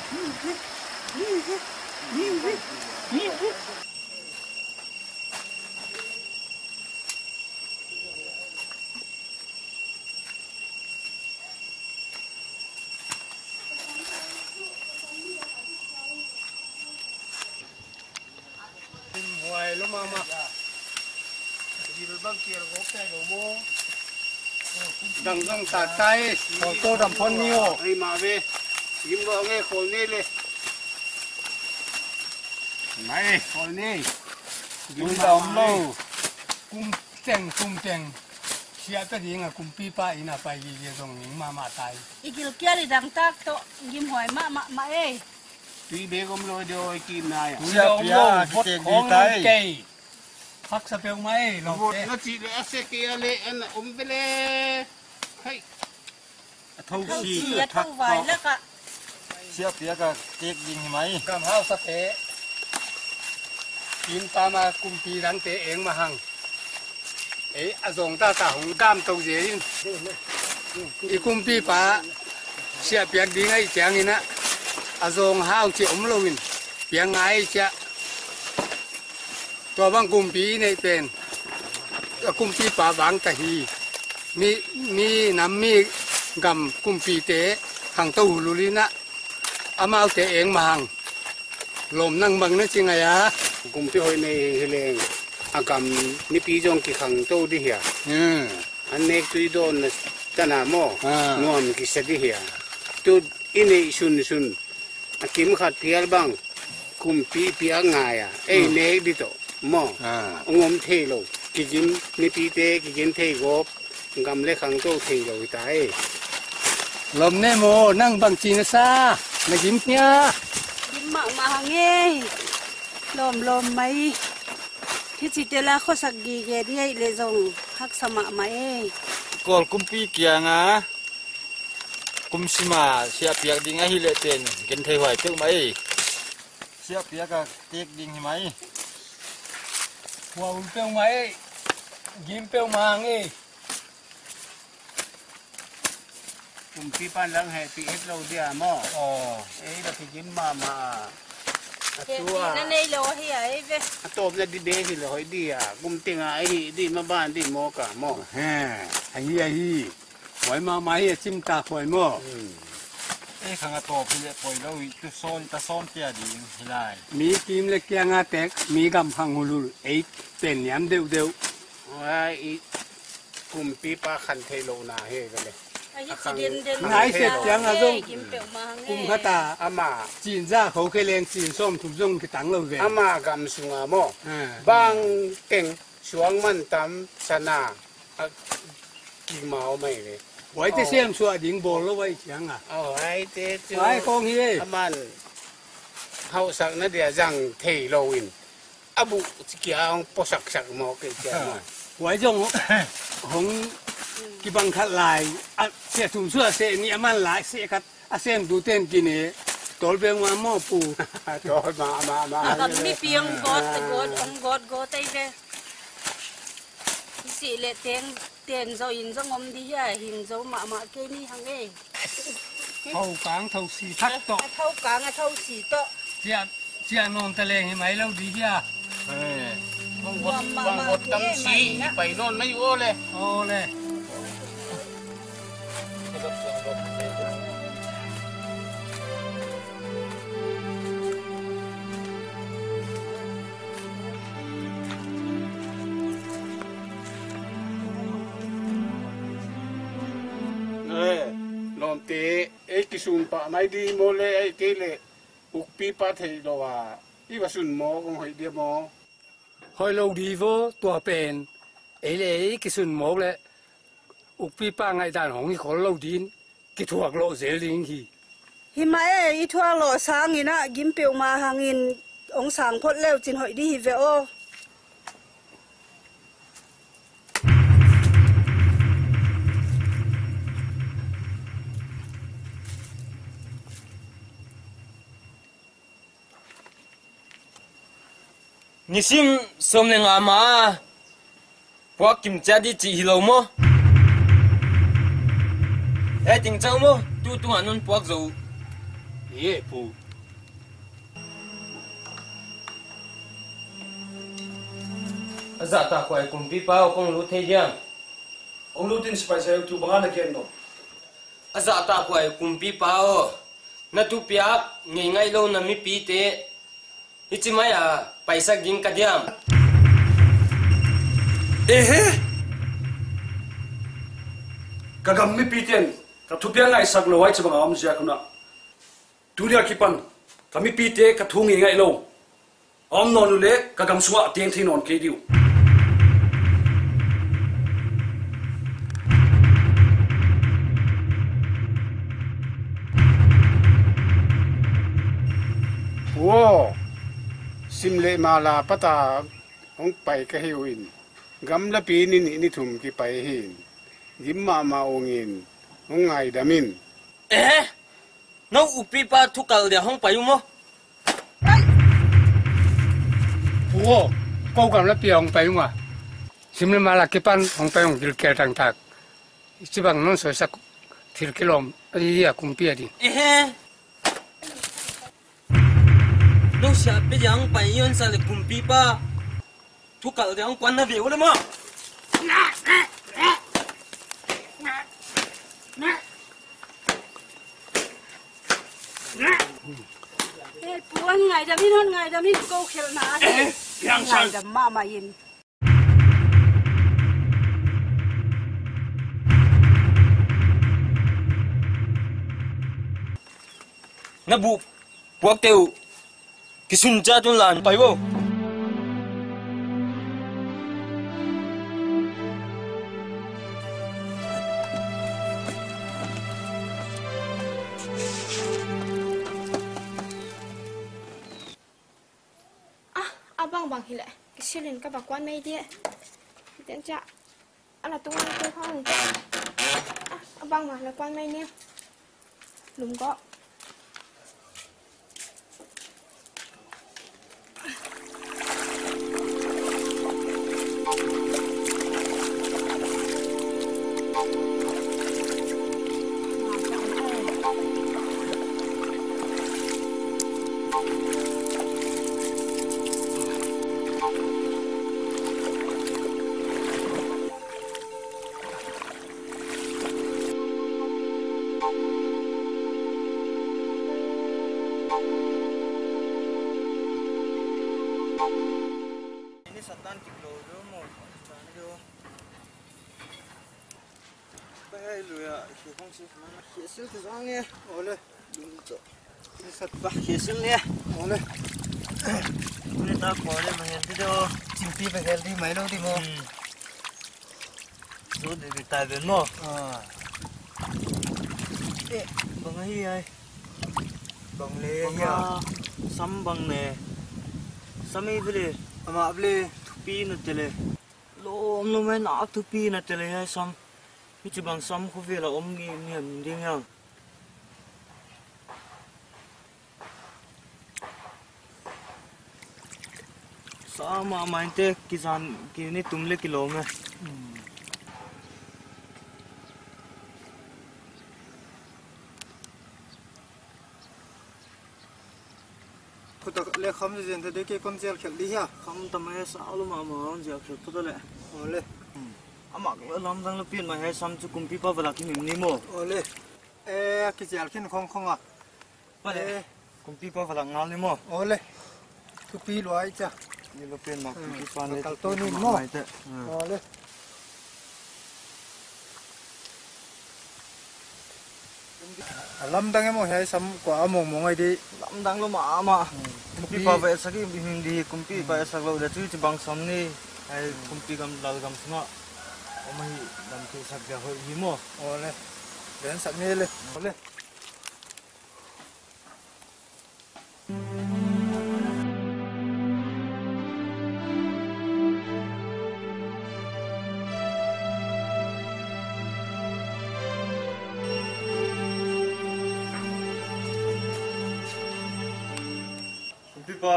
Gimhuai lo mahmah. Gil bang kial gawp tai lo maw? Dang zong tak tai. Khawl to dam phon ni aw. Ei mah ve. Gim lo nge khawl ni le. Mai khawl ni. Gim lo. Kum teng, kum teng. Siah pia ding a kumpipa inn a pai gige zong ning mahmah tai. I gilkial i dangtak tawh gimhuai mahmah mah ei. Tui bek om lo deuh i kipna ah. Siah pia kitek ding tai. Haksa peuhmah ei, lawmte. Vot na cih leh a sia kei a leh an a om ve le. Hei. A thosi a thak tawh. Siahpiak a kek ding hi mai. Gam hausa te. Inn pam a kumpi dangte eng mah hang. Ei, a zawng tata hong dam to zel in. I kumpipa siahpiak ding ahih ciangin ah, a zawng hau cih om loin piak ngai ciah. Tua bang kumpi i neih pen a kumpipa vang ta hi. Mi, mi nam mi gam kumpite khangto hulhul in ah amaute eng mahang. Lawm, nang bang na ci ngai a? Kumpi hoih nei hi leng a gam mipi zong kikhangto dih hi a. Hmm. An nek tui dawn na tana maw? Ah. Nuam kisa dih hi a. Tu i neih sunsun a kim khat phial bang kumpi piak ngai a ei nek dih tawh maw? Ah. Ong om thei lo. Kigim, mipite kigim thei gawp, gam le khangto thei lo hi ta ei. Lawm ne maw, nang bang ci na sa? Na gim hia? Gim mahmah hang ei. Lawm lawm mai. Hicite la khuasak gige dih ei le zong haksa mahmah ei. Kawl kumpi kianga kum sima siahpiak ding ahih leh pen genthei huai peuhmah ei. Siahpiak a tek ding hi mai. Huaul peuhmah ei. Gim peuhmah hang ei. Kumpipan lang hehpih het lo dia maw? Aw. Ei la kigim mahmah a. A hehpihna nei lo ahi a ei ve. A tawpna dih bek hi lo hoih dia. Kum tenga ahi dih maban dih mawk a maw? He, ahi ahi. Huai mahmah hi a cimtak huai maw? Hmm. Ei khang a tawp hi leh poi lo hi, tu sawn ta sawn pia ding hi lai. Mi kim le kianga tek, mi gam khang hulhul, ei pen niam deuhdeuh. Huai i kumpipa khan theih lohna hi ve le. Ahi ci denden ngai set ciang a zong kum khat a ama cin za kho khe leng cin sawm thum zong kitang lo ve. Ama gam sunga maw? Ah. Bang teng suang man tam sana a kimau mai ve. Huaite siam suah ding bawl lo vai ciang a. Aw, huaite cu huai kong hi e. Aman hauhsakna dia zang thei lo in a buh kia hong puasaksak maw kei ciang a. Huai zong hong kibang khat lai a, sia thum suah seh ni a man lai seh khat. A sem tu ten kine tol beng ma maw pu. Tol ma ma ma. Kam mipi ang got got ang got got ai ve. Sih le teng ten zo in zong om di hia hin zo ma ma ke ni hang ei. Thau kang thau si thak to. A thau kang a thau si to. Cia cia non ta leng hi mai lo di hia. Bang got tam si pai non mai o le. O le. Lawmte, ei kisun pah mai di maw le, ei kei le ukpipa thei lo a i va sun maw, kong hoih dia maw? Hoih lo di vaw, tua pen ei le ei kisun mawk le ukpipa ngaihdan hong hi khol lo din kithuak lawh zel ding hi. Hi mah e, i thuak lawh sangin ah gim peuhmah hangin hong sang phot leu cin hoih dih hi ve aw. Nisim sawm le nga ma a puak kim ciat dih cih hi lo maw? He ting cau maw? Tu tungah nun puak zo uh. Hi e pu. A zahtakhuai kumpipa aw, kong lut thei diam? Hong lut in sipai sa tu banga na gen lo. A zahtakhuai kumpipa aw, na thupiak ngei ngaih lo na mipite hih ci mai-a paisak ding ka diam? Ehe! Ka gam mipite in ka thupiak ngaihsak lo ai ci banga om ziak hunah tuni a kipan ka mipite ka thu ngei ngaih lo a om nawn uh leh ka gam sungah a teng thei nawn kei dih uh. Pu aw, sim le mala pata hong pai ka hi uh in, gamlapi ni nih ni thum kipai hi in, gim mahmah ungin hong ngaidam in. Ehe! No ukpipa thukal dia hong pai uh maw? Pu aw, ko gamlapi a hong pai ung a, sim le mala kipan hong pai ung, gilkial tangtak. Cibang non soisak thil kilawm a hi a kumpi a ding. Ehe. No siahpi dia hong pai i onsa le kumpipa Thu kalh ding hong kuan na ve uh le maw? Hei, pu, hon ngaidam in, hon ngaidam in, ko khelhna a hi. Eh, piang sang. Ngaidam mahmah in. Na buh puakte uh kisun ciat un la, pai vo. Ah, a bangbang hi leh kisilin ka va kuan mai dih. Ten ciah a la tung tung khang. Ah, a bangbang la kuan mai ni. Lum gawh. Ini satan kik lo lo mo. Satan lo. Pai hai lui ah, khi khong si mana. Khi sil tu zang ni. Ole. Dum to. Ini sat bah khi sil ni. Ole. Ini ta ko le ma hen ti do. Chimpi ba hel di mai lo di mo. Hmm. Zo di di ta ben mo. Ah. Eh, bang ahi ai. Bang le bang ya. A, sam bang ne. Sam ei vele. Ama vele. Thupi na tele. Lom lom e, na thupi na tele hai sam. Hici bang sam khuvel a om ngiam ngiam ding hiang. Sa mahmah inte kizan kini tum le kilawm e. Thutak le kham zen te de ke kon zel khel di hia. Kham tam e, sa lo mahmah on zel khel thutak le. Ole. Amak lamdang lo pian mah he sam cu kumpipa valak hi mim ni maw? Ole. E, a kizel khin khong khong a. Pale. Eh. Kumpipa valak ngal ni maw? Ole. Thupi luai cia. Ni lo pian mah kumpipa ni kalto ni maw? Ole. A lamdang e maw, hiai sam kua a mawngmawng ai di? Lamdang lo mahmah. Kumpipa va etsak i hing di, kumpipa etsak lo le cu ci bang sam ni. Ai kumpi gam, lalgam sungah om ahi lam theisak dia hoih hi maw? Ole. Lensak ni le. Ole. Kumpipa,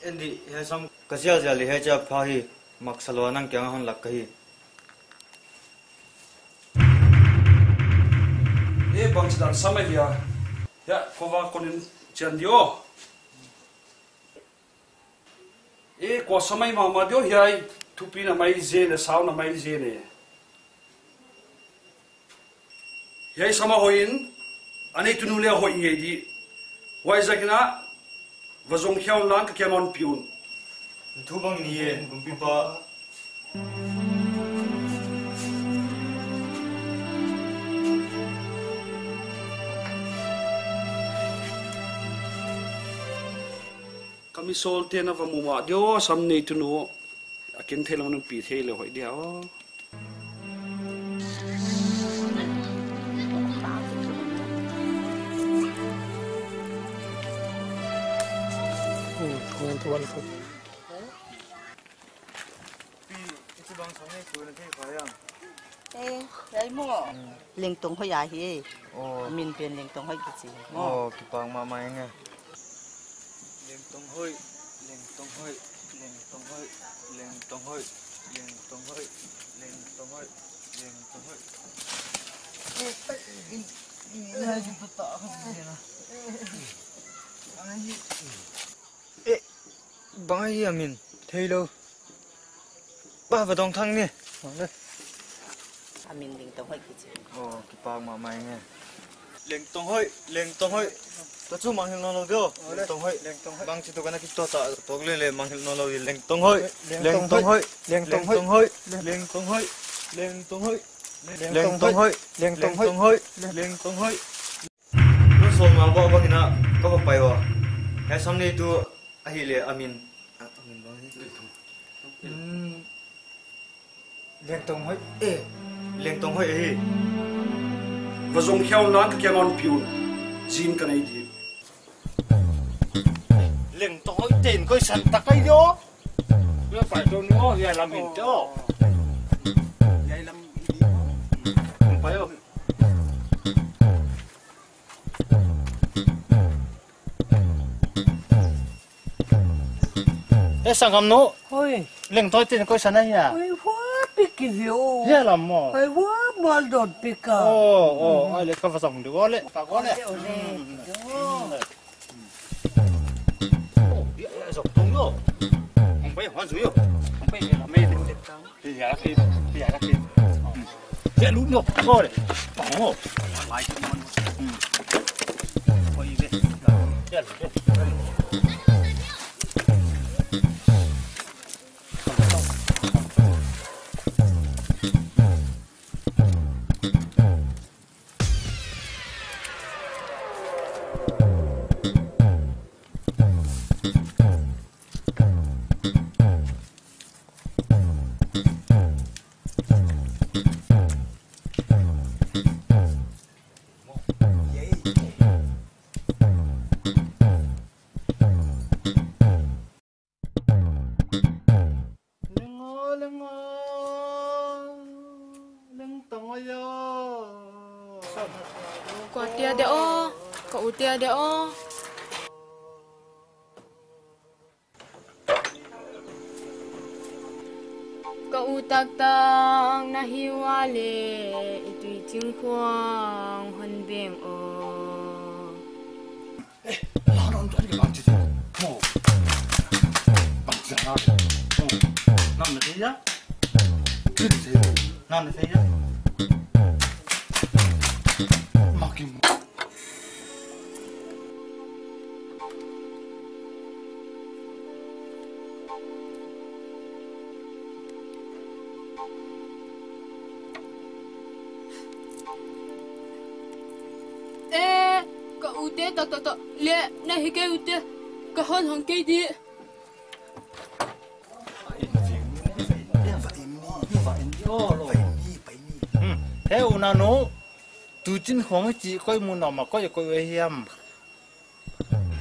en dih, hiai sam ka zialzial dih, hiai cia pha hi, maksa lua nang kiangah hon lak ka hi. E, bangci dan sam ahi a? Hiah khuava konin cian dih aw. E, kua sam ahi mahmah dih aw, hiai thupi na mai zen e, sau na mai zen e. Hiai sam a hoih in, a neitunu le a hoih ngei dih. Huaiziakin ah, va zongkhia un la ka kiang ah honpih un. Thu bang ni e, kumpipa? Ka mi sawlte na va muh mah dih aw, sam neitunu. A ken theih lo, na pi thei le hoih dih aw. Pi, i ci bang sam nei tu na thei kha yang. Eh, hiai maw. Lengtong Hoih a hi. Aw. A min pen Lengtong Hoih kici. Aw, kipak mahmah ing e. Lengtong Hoih, Lengtong Hoih, Lengtong Hoih, Lengtong Hoih, Lengtong Hoih, Lengtong Hoih, Lengtong Hoih. Eh, bang ahi a min? Thei lo. Pa, va dong thang ni. A min Lengtong Hoih kici. Oh, kipak mahmah ing e. Lengtong Hoih, Lengtong Hoih. Tua cu mangngilh nawn lo deuh. Lengtong Hoih, Lengtong Hoih. Bang ci tuk a na kituah tak tuk lele, mangngilh nawn lo dih. Lengtong Hoih, Lengtong Hoih, Lengtong Hoih, Lengtong Hoih, Lengtong Hoih, Lengtong Hoih, Lengtong Hoih, Lengtong Hoih, Lengtong Hoih, Lengtong Hoih. Nun sawm ma bawh bangin ah ka va pai aw. He sam nei tu ahih leh a min, a, a min bang hi. Hmm. Lengtong Hoih. Eh. Lengtong Hoih ahi. Va zong khia un la, ka kiang a hong pi un. Zin ka nei dih. Lengtong Hoih tein koihsan tak ahi aw. Pai tua ni aw, hiai lam in te aw. Hiai lam in. Pai aw. Eh, sanggamnu. Hoi. Lengtong Hoih tein koihsan ahi a. Hoi, hua pik ki view. Hiai lam maw. Hoi, hua mual dot pik a. Oh, oh, ai le ka va zong dih aw le. Ka aw le. Ole, ole. Lengtong Hoih aw. Kua tia de aw, ka u tia de aw. Ka u taktak na hi ua le i tuicing khuang hon beng aw. Eh, la non tuan ke bang ci. Mo. Bang ci na. Mo. Nam na thei a? Kin thei. Nam na thei a? Makim. Eh, ka ute taktak le na hi kei ute, ka hon hong kei dih. Hmm. He unaunu, tuicin khuang i cih koi mun a om a, koi a koi uh hiam?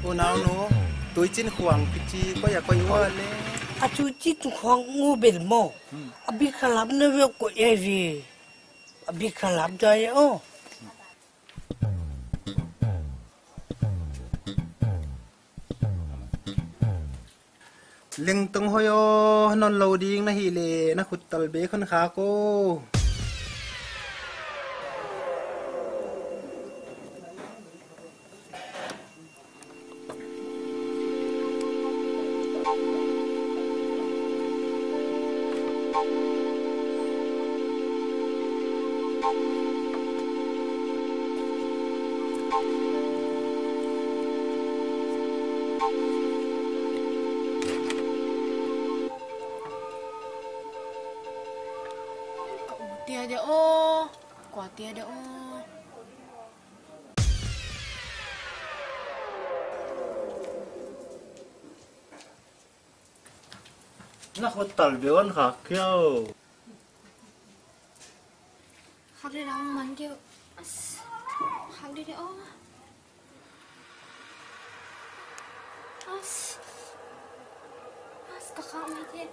Unaunu, tuicin khuang kici koi a koi uh a le? A tuicin khuang uh bel maw. Hmm. A bik khalam na ve koi a ve. A bik khalam dai aw. Lengtong Hoih aw, non lo ding na hih leh na khut tal bek hon khak aw. Ka u tia de aw, kua tia de aw. Na khut tal bek hon khak kei aw. Khak dih dang man kei. As. Khak dih dih aw. As. As, ka khak mai kei.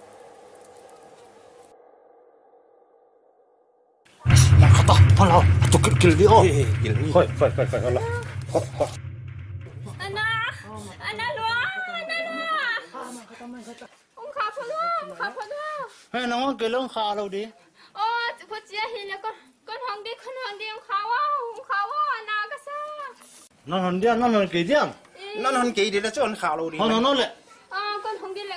Mang khata, pala, tu kil kil di oh. Eh, eh, kil di. Hoi, hoi, hoi, hoi, hoi. Hoi, hoi. Ana, ana lua, ana lua. Ung kha pha lua, ung kha pha lua. Hei, nang ung kil ung kha lo di. Oh, ko cia hi le kon, kon hong di, kon hong di ung kha wa, ung kha wa, ana ka sa. Nang hong di, nang hong kei di. Nang hong kei di le chon kha lo di. Hong no no le. Ah, kon hong di le.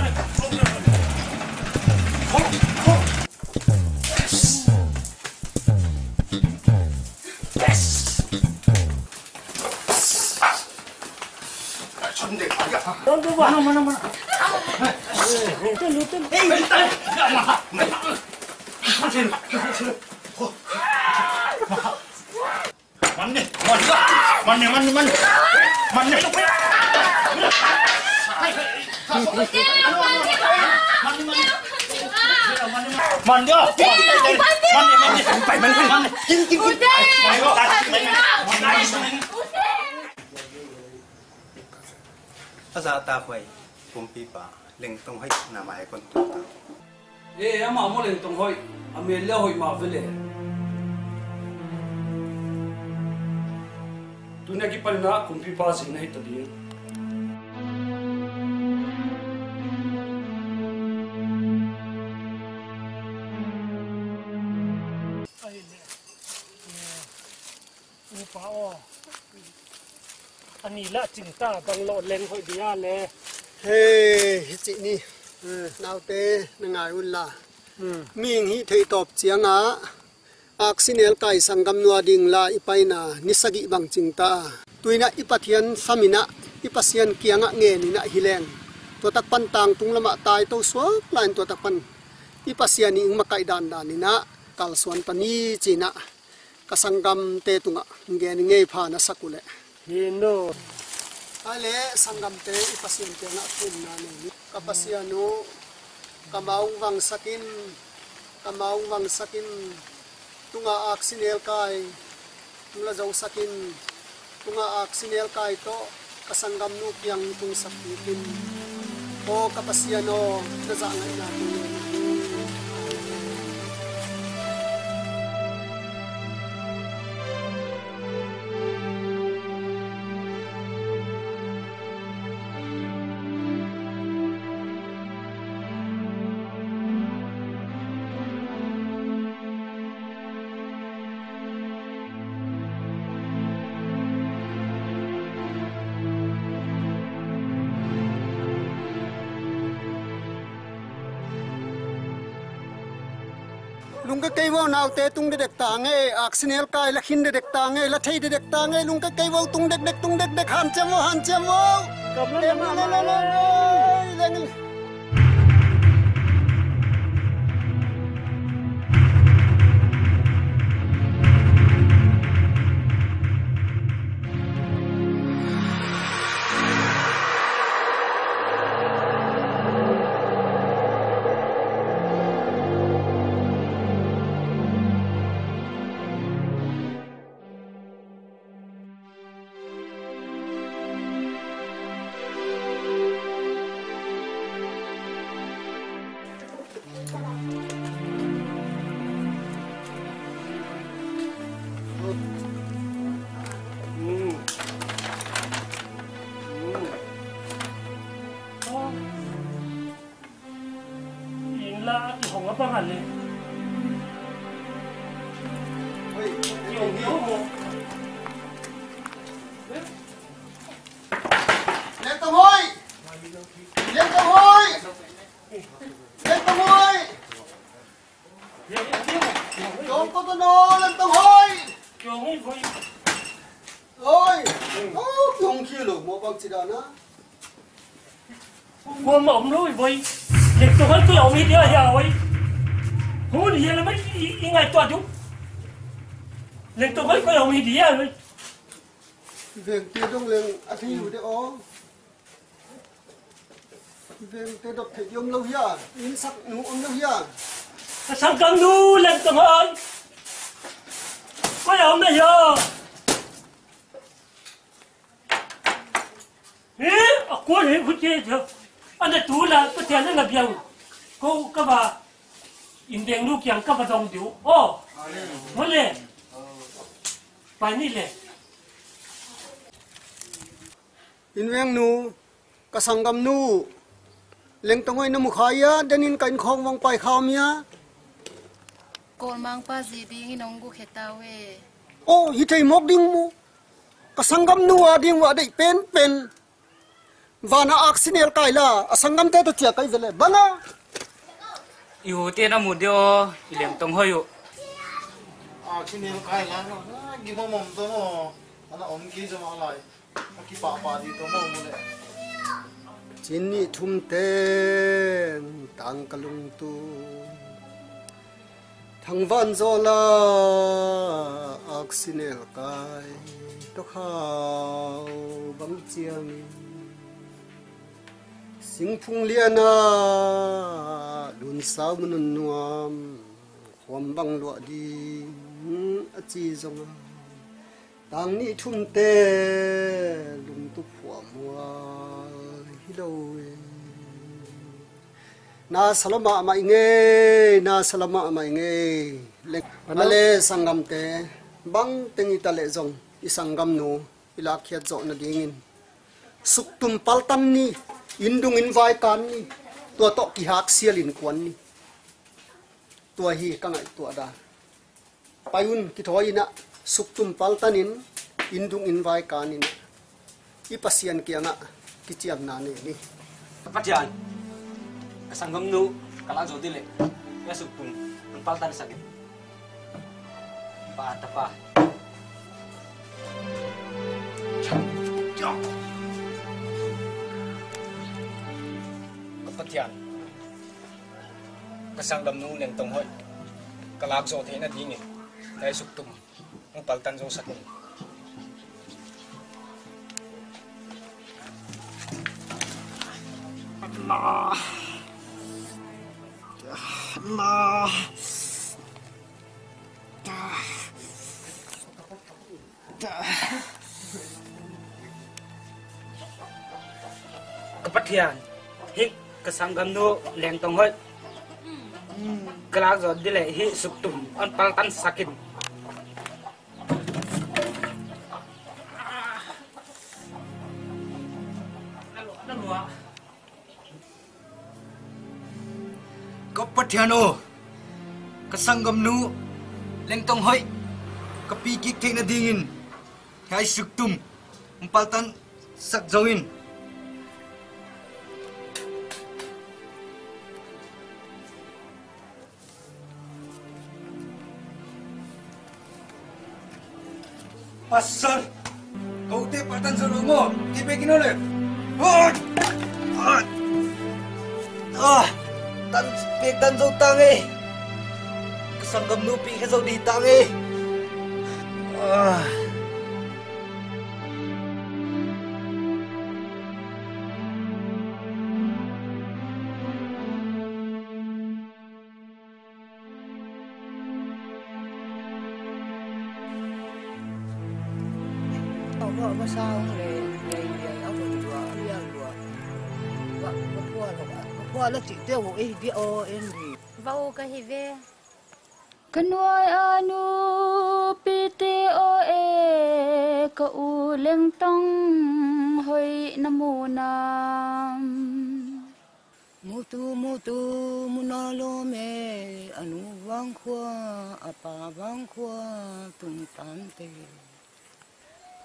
A zahtak hoih kumpipa Lengtong Hoih na mah hi kon tua ta. E, amah maw Lengtong Hoih, a mel le a hoih mah ve le. Tuni a kipan inah kumpipa zin na hi ta ding. Upa aw, a ni lah cingta bang lawh leng hoih dia le. Hei, hi cih ni. Hmm. Naute na ngai un la. Hmm. Mihing hih theih tawp ciangah aksi nelkai sanggam nua ding la i paina ni sagih bang cingta. Tuinah i Pathian sam inah i Pasian kiangah ngen inah hi leng, tua tak pan tangtung lamah taito suak lai-in tua tak pan i Pasian i ing makaih dandan inah kalsuan ta ni cinah ka sanggamte tungah gen ngei pha na sak uh leh. Hi no. Ai le sanggamte i Pasian kiangah thumna nei ni. Ka Pasian uh, ka mau vangsakin, ka mau vangsakin, tunga aksi nelkai, tung la zosakin, tunga aksi nelkai tawh ka sanggamnu kiang tungsak bikin. Aw ka Pasian aw, na zahngaihna tungin. Lungke kei vo, naute tung dedek ta ngei, aksi nelkai la khin dedek ta ngei, la thei dedek ta ngei, lungke kei vo, tung dekdek, tung dekdek, hanciam vo, hanciam vo. Leng, leng, leng, leng, leng. Inn la a kihong a bang a le. Oi, kihong, kihong maw? Lentong Hoi! Lentong Hoi! Lentong Hoi! Kihong ko to no, Lentong Hoi! Kihong hi voi. Oi! Oh, kihong khi lo, mo bang ci dan a. Kua mah om lo hi voi. Lentong Hoi koi om hi dia hia voi. Hun hia la mai i, i ngaihtuah diu. Lentong Hoi koi om hi dia voi. Vengte dong leng a thei uh de aw. Vengte dot thei di om lo hia? Inn sak nu om lo hia? Ka sangkam nu Lentong Hoi. Koi a om na hia? Hi, a kuan hi khut ke hia? An da tu la, Pathian na biang. Ko ka va, inn beng nu kiang ka va dong diu. Oh. Mo le. Pai ni le. Inn vengnu, ka sanggamnu Lengtong Hoih na mu kha hia? Denin ka inn khawng vang pai kha om hia? Kawlmangpa zi dingin hong gukhia ta uh e. Aw, hi thei mawk ding mu. Ka sanggamnu a ding uh a deih penpen. Vana aksi nel kai la, a sanggamte tawh ciah kai ve le. Bang a? I ute na mu dia aw, i Lengtong Hoih uh. Aksi nel kai la, na gimawm om tawh maw. Ana om kei zong a lai. A kipahpah ding tawh maw mu le. Cin nih thum teng tang ka lungtu. Thangvan zawla aksi nel kai tawh khau bang ciangin, singphung liana lunsau mun nuam khuam bang luah ding a ci zongah, tang nih thumte lungtup huahmual hi lo e. Na sa lo mahmah i ngei, na sa lo mahmah i ngei. Le, a le sanggamte, bang teng i ta leh zong i sanggamnu i lakkhiat zawh nadingin suktum paltan ni, inn dung inn vai kan ni, tua tawh kihak sial innkuan ni. Tua hi ka ngaihtuah dan. Pai un, kithawi in ah, suktum paltan in, inn dung inn vai kan in ah, i Pasian kiangah kiciamna nei ni. Ka Pathian, ka sanggamnu ka lak zo dih leh, ka suktum hong paltan sak in. Pa, Tapa. Ka Pathian, ka sanggamnu Lengtong Hoih ka lak zo theihna dingin, ka suktum hong paltan zo sak in. Na. Na. Ka Pathian, hih ka sanggamnu Lengtong Hoih ka lak zo dih leh, hih suktum hong paltan sak in. Ka Pathian aw, ka sanggamnu Lengtong Hoih ka pi kik theihna dingin, hiai suktum hong paltan sak zo in. Pasal, kote paltan zo lo maw? Kei pek in aw le. Ah, tan, pek tan zo tang e. Ka sanggamnu pi khe zo dih tang e. Ah. Va u ka hi ve. Ka nuai a nu pite aw e, ka u Lengtong Hoih na mu nam? Mutu, mutu, muna lawm e, a nu vangkhua, a pa vangkhua, tungtante.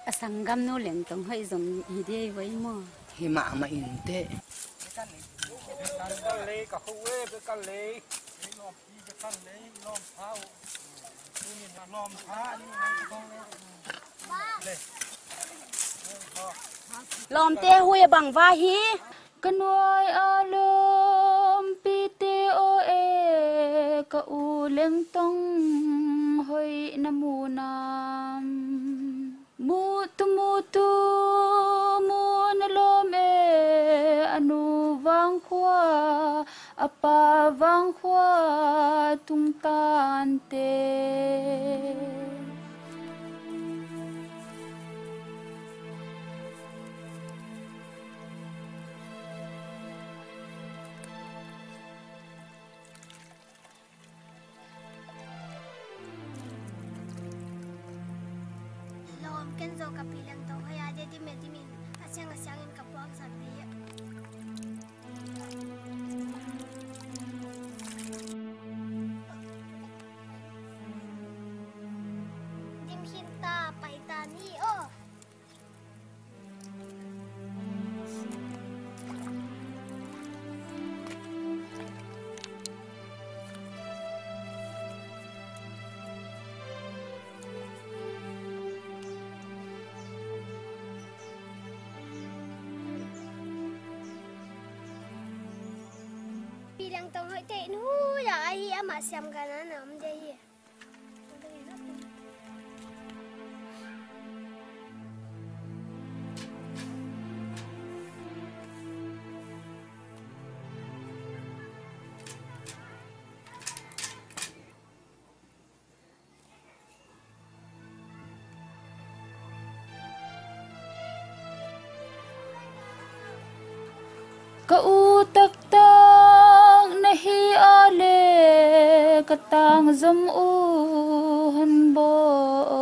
A sanggamnu Lengtong Hoih zong hi dei vai maw? Hi mahmah in teh. Lawmte hui a bang va hi. Ka nuai a lawm pite aw e, ka u Lengtong Hoih na mu nam? Mutu, mutu, muna lawm e, a nu vangkhua, a pa vangkhua, tungtante. Lawm, ken zong ka pi Lengtong Hoih a dia dim e, dimin a siang a siang Lengtong hoih teh nu ya ahi, amah siam ka na na om dia hi. Ka u taktak na hi a le ka tangzom u hon bawl.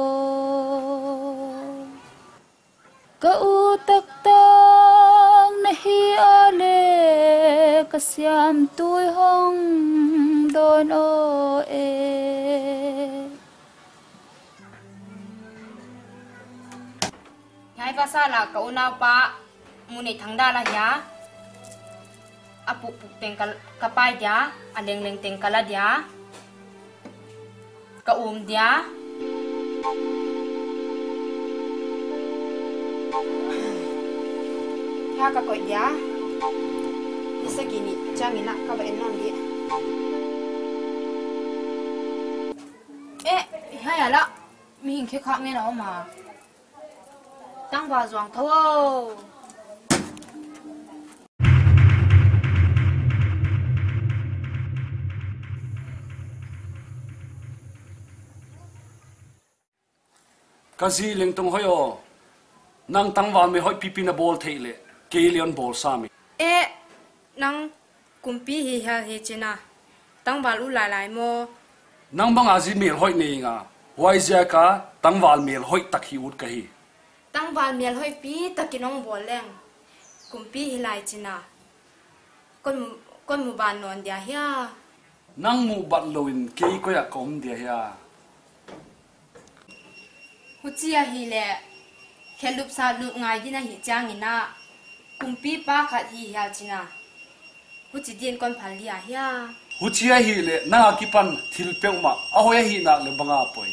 Ka u taktak na hi a le ka siamtui hong dawn aw e. Ngai vasa la ka unaupa mu nei thang da la hia. A pukpuk teng ka, ka pai dia, a lengleng teng ka la dia, ka um dia. Hia ka koih dia. Ni sagih ni ciangin ah ka va en nawn dih. Eh, hia lah mihing khekhak ngen a om a. Tangval zuang tho o. Ka zi lengtong hoih aw. Nang tangval mel hoih pipi na bawl theih leh kei lian bawl sa mi. Eh, nang kumpi hi hial hi cina. Tangval ut lailai maw? Nang banga zi mel hoih nei nga. Huai ziaka tangval mel hoih tak hi ut ka hi. Tangval mel hoih pi takin hong bawl leng kumpi hi lai cina. Kon mu, kon mu ban nawn dia hia? Nang muh bat loin kei koi ah ka om dia hia? Huci ahih leh khelup satlup ngai din ahih ciangin ah kumpipa khat hi hial cina. Huci din kon phal dia hia? Huci ahih leh nang a kipan thil peuhmah a hoih ahih nak leh banga poi.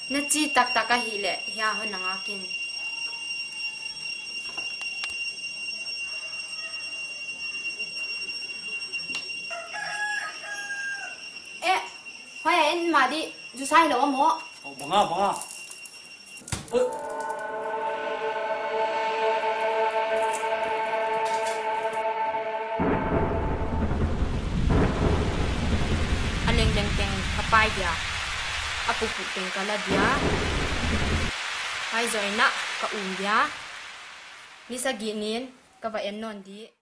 Na ci taktak ahih leh hia hon na ngak in. Eh, hoi a en mah dih, zusai lo a maw? Oh, banga, banga. Eh. A lengleng teng ka pai dia, a pukpuk teng ka la dia. Pai zaw in ah ka um dia. Ni sagih nin ka va en nawn dih.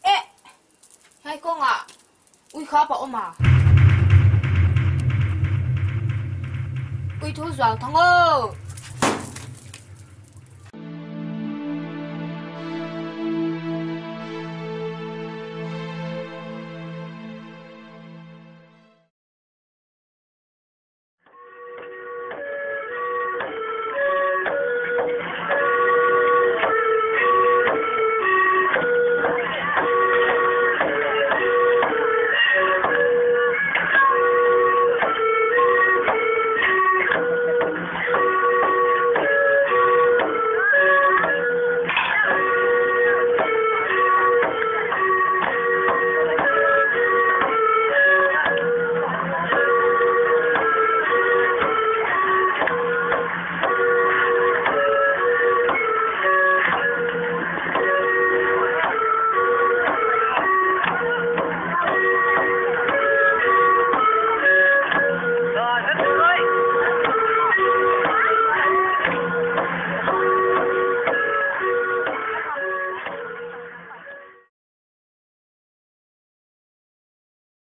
Eh, hai kong ah ui khap a om a. Ui thu zuang thang o.